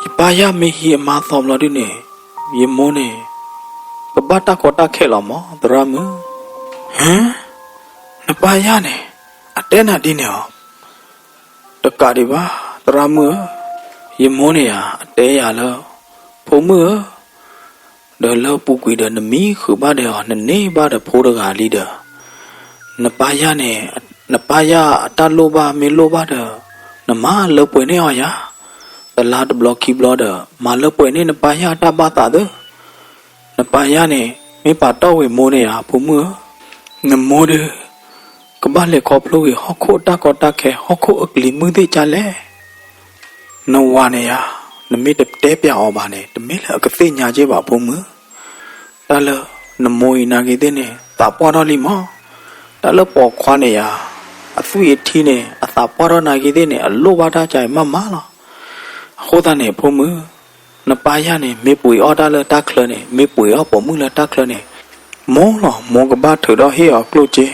ယပၢ်ယၢ်မ့ၢ်ဟံးအမါသီဘျီဒုန့ၣ်, ယမိၢ်န့ၣ် ကဘၣ်တၢ်ကီတၢ်ခဲလီၤမး သရၣ်မုၣ်. ဟၢ, နပၢ်ယၢ်န့ၣ် အတဲနၤဒ်န့ၣ်ဧါ. တကးဒံးဘၣ် သရၣ်မုၣ်ဧၢ, ယမိၢ်န့ၣ်ယၤ အတဲယၤလၢ ဖိမုၣ်ဧၢ, ဒီးလၢပူၤကွံာ်ဒီးနမံဃုာ်ဘၣ်ဒီးအီၤ နန့ၢ်ဘၣ်ဒီးဖိတဂၤလံဒီး, နပၢ်ယၢ်န့ၣ်, နပၢ်ယၢ်အတၢ်လိၣ်ဘၣ်မ့ၢ်လိၣ်ဘၣ်ဒီး, နမၤလၢပှဲၤန့ၢ်အီၤယၤ, တလါတဘျီခံဘျီဒီး မၤလၢပှဲၤန့ၢ်နပၢ်ယၢ်အတၢ်ဘၣ်သးသ့, နပၢ်ယၢ်န့ၣ် မ့ၢ်ပာ်တီၢ်ဝံၤမိၢ်န့ၣ်ယၤ ဖိမုၣ်ဧၢ, နမိၢ်ဒီး ကဘၣ်လဲၤခီဖျိဂ့ၤ ဟီၣ်ခိၣ်အတၢ်ကီတၢ်ခဲ ဟီၣ်ခိၣ်အကလံၤမုၢ်သ့ၣ်ကၢလဲၣ် နဝၤန့ၣ်ယၤ, နမ့ၢ်တတဲပျးအီၤဘၣ်န့ၣ် တမ့ၢ်လၢအကသ့ၣ်ညါက့ဘၣ်ဖိမုၣ်, တၢ်လၢနမိၢ်အံၤနာ်က့သ့ၣ်န့ၣ် သးပှၢ်ထီၣ်လံမး, တၢ်လၢပိာ်ခွါန့ၣ်ယၤ, အသွံၣ်အထံန့ၣ် အသးပှၢ်ထီၣ်နာ်က့သ့ၣ်န့ၣ် အလိၣ်ဘၣ်တၢ်ကါအံၤမးမးလီၤ. အဃိသတးန့ၣ် ဖိမုၣ်, နပၢ်ယၢ်န့ၣ် မ့ၢ်ပှ့ၤအီၣ်တၢ်လၢတၢ်ချၢန့ၣ် မ့ၢ်ပှ့ၤအီၣ်ပိာ်မုၣ်လၢတၢ်ချၢန့ၣ်, မိၢ်လီၤ မိၢ်ကဘၣ်ထုးထီၣ်ဟ့ၣ်အီၤကျိၣ်စ့,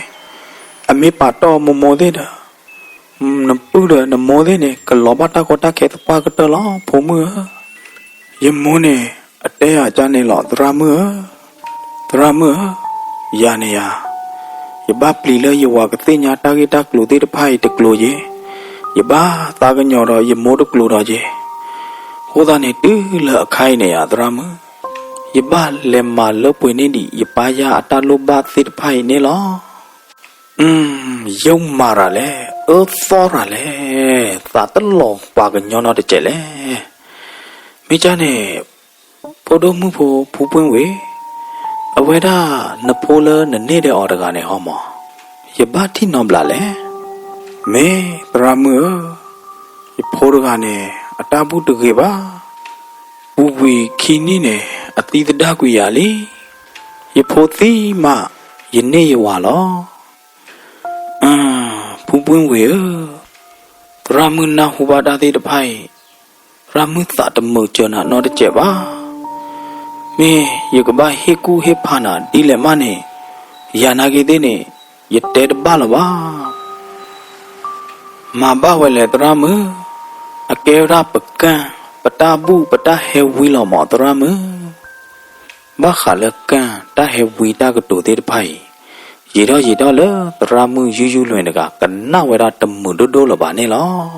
အမ့ၢ်ပာ်တီၢ်မိၢ်မိၢ်သ့ၣ်ဒီး နပုၢ်ဒီးနမိၢ်သ့ၣ်န့ၣ် ကလီၤဘၣ်တၢ်ကီတၢ်ခဲသပှၢ်ကတၢၢ်လီၤ ဖိမုၣ်ဧၢ. ယမိၢ်န့ၣ် အတဲယၤကန့ၣ်လီၤ သရၣ်မုၣ်ဧၢ, သရၣ်မုၣ်ဧၢ, ယၤန့ၣ်ယၤ, ယဘၣ်ပျံၤလၢယဝၤကသ့ၣ်ညါတၢ်ဂ့ၢ်တၢ်ကျိၤသ့ၣ်တဖၣ်အံၤတကျိၤယ့, ယဘၣ်သးကညီၤဒီးယမိၢ်တကျိၤဒီးယ့, အဃိသတးန့ၣ် တုၤလၢအခါအံၤန့ၣ်ယၤ သရၣ်မုၣ်, ယဘၣ်လဲၤမၤလၢပှဲၤန့ၢ်ဒံး ယပၢ်ယၢ်အတၢ်လိၣ်ဘၣ်သ့ၣ်တဖၣ်အံၤန့ၣ်လီၤ. ယုၢ်မၤရၤလဲၣ်, အၢသီရၤလဲၣ်, သးတလီၤပှၤကညီနီတစဲးလဲၣ်. မ့ၢ်ကၢ်န့ၣ်, ဖိဒိၣ်မုၣ်ဖိဖူပှ့ၣ်ဝ့ၢ်, အဝဲဒၣ်နဖိလၢနန့ၢ်ဒီးအီၤတဂၤန့ၣ်ဟီမး, ယဘၣ်ထံၣ်နီတဘျီလဲၣ်. မ့ၢ်သရၣ်မုၣ်ဧၢ, ယဖိတဂၤန့ၣ် အတၢ်ဘူၣ်တဂ့ၤဘၣ်. ပူၤကွံာ်ခံနံၣ်န့ၣ် အသံသဒၣ်ကွံာ်ယၤလံ. ယဖိသံမး ယန့ၢ်ယဝၤလီၤ. ဖူပှ့ၢ်ဝ့ၢ်ဧၢ, သရၣ်မုၣ်နၢ်ဟူဘၣ်တၢ်သ့ၣ်တဖၣ်အံၤ, သရၣ်မုၣ်သးတမုာ်စၢၤနၤနီတစဲးဘၣ်. မ့ၢ်ယကဘၣ်ဟ့ၣ်ကူၣ်ဟ့ၣ်ဖးနၤဒ်လဲၣ်မးန့ၣ်, ယၤနာ်က့သ့ၣ်န့ၣ် ယတဲတဘၣ်လၢၤဘၣ်. မၤဘၣ်ဝဲလဲၣ်သရၣ်မုၣ်, အကဲဝဲဒၣ်ပကၢ်, ပတၢ်ဘူၣ်ပတၢ်ဟဲဝံလီၤမးသရၣ်မုၣ်. ဘၣ်ဃးလၢကၢ်တၢ်ဟဲဝံတၢ်ကတိၤသ့ၣ်တဖၣ်အံၤ, ယံာ်ထီၣ်ယံာ်ထီၣ်လၢသရၣ်မုၣ်ယူယူလွဲၢ်တဂၤ ကနၣ်ဝဲဒၣ်တမုာ်ဒိၣ်ဒိၣ်လၢၤဘၣ်န့ၣ်လီၤ.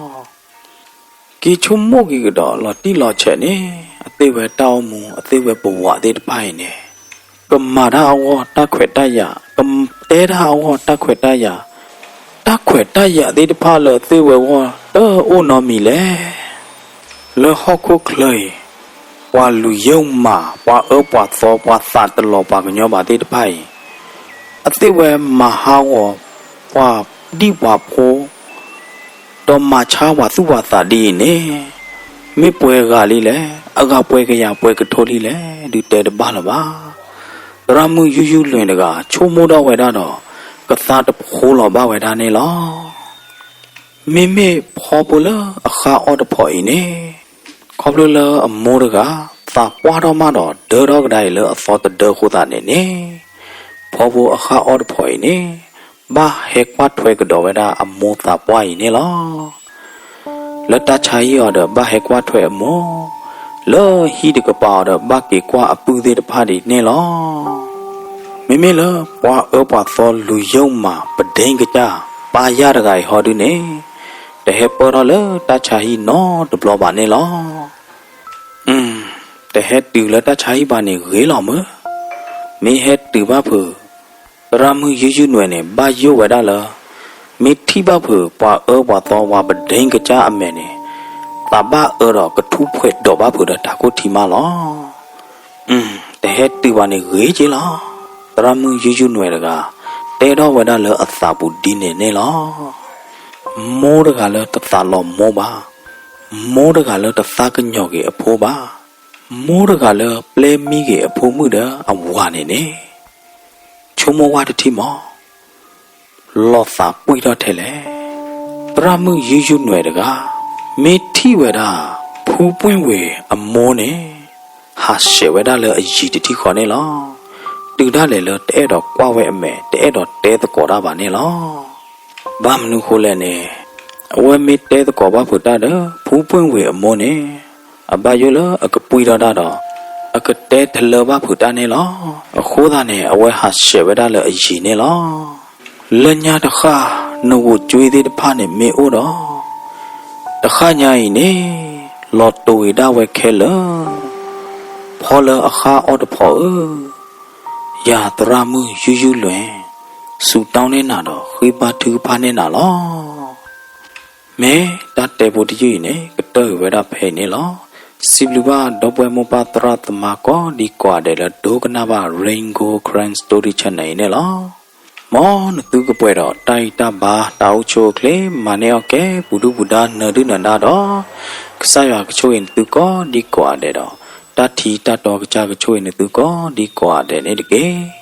က့ၤဆိကမိၣ်က့ၤကဒီးလီၤတံၢ်လီၤဆဲးန့ၣ်, အသ့ၣ်ဝဲတၢ်အိၣ်မူ အသ့ၣ်ဝဲပဝးသ့ၣ်တဖၣ်အံၤန့ၣ်, ကမၤတၢ်အဂီၢ်တၢ်ခွဲးတၢ်ယာ်, ကတဲတၢ်အဂီၢ်တၢ်ခွဲးတၢ်ယာ်, တၢ်ခွဲးတၢ်ယာ်သ့ၣ်တဖၣ်လၢအသ့ၣ်ဝဲအဂီၢ်တအိၣ်နီတမံၤလဲၣ်. လၢဟီၣ်ခိၣ်ချၢအံၤ, ပှၤလူၤယုၢ်မၤ, ပှၤအၢပှၤသီ, ပှၤသးတလီၤပှၤကညီဘၣ်သ့ၣ်တဖၣ်အံၤ, အသ့ၣ်ဝဲမၤဟးဂီၤပှၤဒံၣ်ပှၤဖိ, ဒီးမၤဆါပှၤသူၣ်ပှၤသးဒ်အံၤန့ၣ်, မ့ၢ်ပှဲၤဂၤလံလဲၣ်, အဂၤပှဲၤကယၤပှဲၤကထိလံလဲၣ်, ဒုးတဲတဘၣ်လၢၤဘၣ်. သရၣ်မုၣ်ယူယူလွဲၢ်တဂၤ ဆိကမိၣ်ထီၣ်ဝဲဒၣ်ဒီး, ကသါတဖိလီၤဘၣ်ဝဲဒၣ်န့ၣ်လီၤ. မ့မ့ၢ်ဖီဖိလၢအဃၣ်အီၣ်တဖိးအံၤန့ၣ်, ခီဖျိလၢအမိၢ်တဂၤ သးပှၢ်ထီၣ်မးဒီးဒၢထီၣ်ကဒါအံၤလၢအသီတဒၢအဃိသတးန့ၣ်န့ၣ်, ဖီဖိအဃၣ်အီၣ်တဖိးအံၤန့ၣ်, ဘၣ်ဟဲကွၢ်ထွဲကဒီးဝဲဒၣ်အမိၢ်သးပှၢ်အံၤန့ၣ်လီၤ. လၢတၢ်ဆါဟံၣ်အီၤဒီးဘၣ်ဟဲကွၢ်ထွဲအမိၢ်, လၢဟံၣ်တကပၤအီၤဒီးဘၣ်က့ၤကွၢ်အပုၢ်သ့ၣ်တဖၣ်ဒ်န့ၣ်လီၤ. မ့မ့ၢ်လၢပှၤအၢပှၤသီလူၤယုၢ်မၤပဒ့ကစၢ်ပၢ်ယၢ်တဂၤအံၤဟီဒုန့ၣ်, တဟဲပၢၢ်ထီၣ်လၢတၢ်ဆါဟံၣ်နီတဘျီဘၣ်န့ၣ်လီၤ. တဟဲတုၤလၢတၢ်ဆါဟံၣ်ဘၣ်န့ၣ်ဂ့ၤလီၤမၢ်. မ့ၢ်ဟဲတုၤဘၣ်ဖုး, သရၣ်မုၣ်ယူယူနွဲၣ်န့ၣ် ဘၣ်ယိၣ်ဝဲဒၣ်လၢ, မ့ၢ်ထံၣ်ဘၣ်ဖုးပှၤအၢပှၤသီပှၤပဒ့ကစၢ်အမဲာ်န့ၣ်, သးဘၣ်အၢဒီးကထူၣ်ဖှဲးဒိးဘၣ်ဖုးဒီးတၢ်ခိၣ်ထံမးလီၤ. တဟဲတုၤဘၣ်န့ၣ်ဂ့ၤက့လီၤ. သရၣ်မုၣ်ယူယူနွဲၣ်တဂၤ တဲထီၣ်ဝဲဒၣ်လၢအသးပူၤဒ်န့ၣ်န့ၣ်လီၤ. မိၢ်တဂၤလၢတသးလီၤမိၢ်ဘၣ်, မိၢ်တဂၤလၢတသးကညီၤက့ၤအဖိဘၣ်, မိၢ်တဂၤလၢပျဲမံက့ၤအဖိမုၣ်ဒီးအဝၤန့ၣ်န့ၣ်, ဆိကမိၣ်ဝဲတထံၣ်မး, လီၤသးကွံာ်ထီၣ်ထဲလဲၣ်. သရၣ်မုၣ်ယူယူနွဲၣ်တဂၤ မ့ၢ်ထံၣ်ဝဲဒၣ် ဖူပှ့ၢ်ဝ့ၢ်အမိၢ်န့ၣ်, ဟးဆှဲးဝဲဒၣ်လၢအယံၤတထံၣ်ဃီန့ၣ်လီၤ. တုၤဒၣ်လဲာ်လၢတအဲၣ်ဒိးကွၢ်ဝဲအမဲာ် တအဲၣ်ဒိးတဲသကိးတၢ်ဘၣ်န့ၣ်လီၤ. ဘၣ်မနုၤဃိလဲၣ်န့ၣ်, အဝဲမ့ၢ်တဲသကိးဘၣ်ဖုးတၢ်ဒီး ဖူပှ့ၢ်ဝ့ၢ်အမိၢ်န့ၣ်, အဘၣ်ယိၣ်လၢအကပှံၢ်ထီၣ်တၢ်ဒီး, အကတဲတလၢဘၣ်ဖုးတၢ်န့ၣ်လီၤ. အဃိသတးန့ၣ် အဝဲဟးဆှဲးဝဲဒၣ်လၢအယံၤန့ၣ်လီၤ. လၢညါတဃၣ် နဂိၢ်ကွ့သ့ၣ်တဖၣ်န့ၣ်မ့ၢ်အိၣ်ဒီး, တဃၣ်ညါအံၤန့ၣ်, လီၤတိၤဂ့ၤဒၣ်ဝဲခဲလၢာ် ဖီလၢအဃါအီၣ်တဖီဧၢ, ယၤသရၣ်မုၣ်ယူယူလွဲၢ်, စူးတောင်းန့ၢ်နၤဒီး ဃ့ဘါထုကဖၣ်န့ၢ်နၤလီၤ. မ့ၢ်တၢ်တဲဖိတယုၢ်အံၤန့ၣ် ကတၢၢ်ကွံာ်ဝဲဒၣ်ဖဲအံၤန့ၣ်လီၤ. စံးဘျုးဘၣ်ဒီပုၢ်ဝဲၢ်မိၢ်ပၢ်သရၣ်သမါကိးဒံကိးဂၤဒဲးလၢဒိကနၣ်ဘၣ် Rain Gold Karen Story Channel အံၤန့ၣ်လီၤ. မ်နသုကပှဲၤဒီးတၢ်ဂံၢ်တၢ်ဘါတၢ်အိၣ်ဆူၣ်အိၣ်ချ့ မၤန့ၢ်အီၣ်ကဲပူၤဒုၣ်ပူၤဒါနၢၤဒုၣ်နၢၤဒါဒီး ကစၢ်ယွၤကဆိၣ်ဂ့ၤနသုကိးဒံကိးဂၤဒဲးဒီး တၢ်ထံတၢ်တီကစၢ်ကဆိၣ်ဂ့ၤနသုကိးဒံကိးဂၤဒဲးန့ၣ်တက့ၢ်.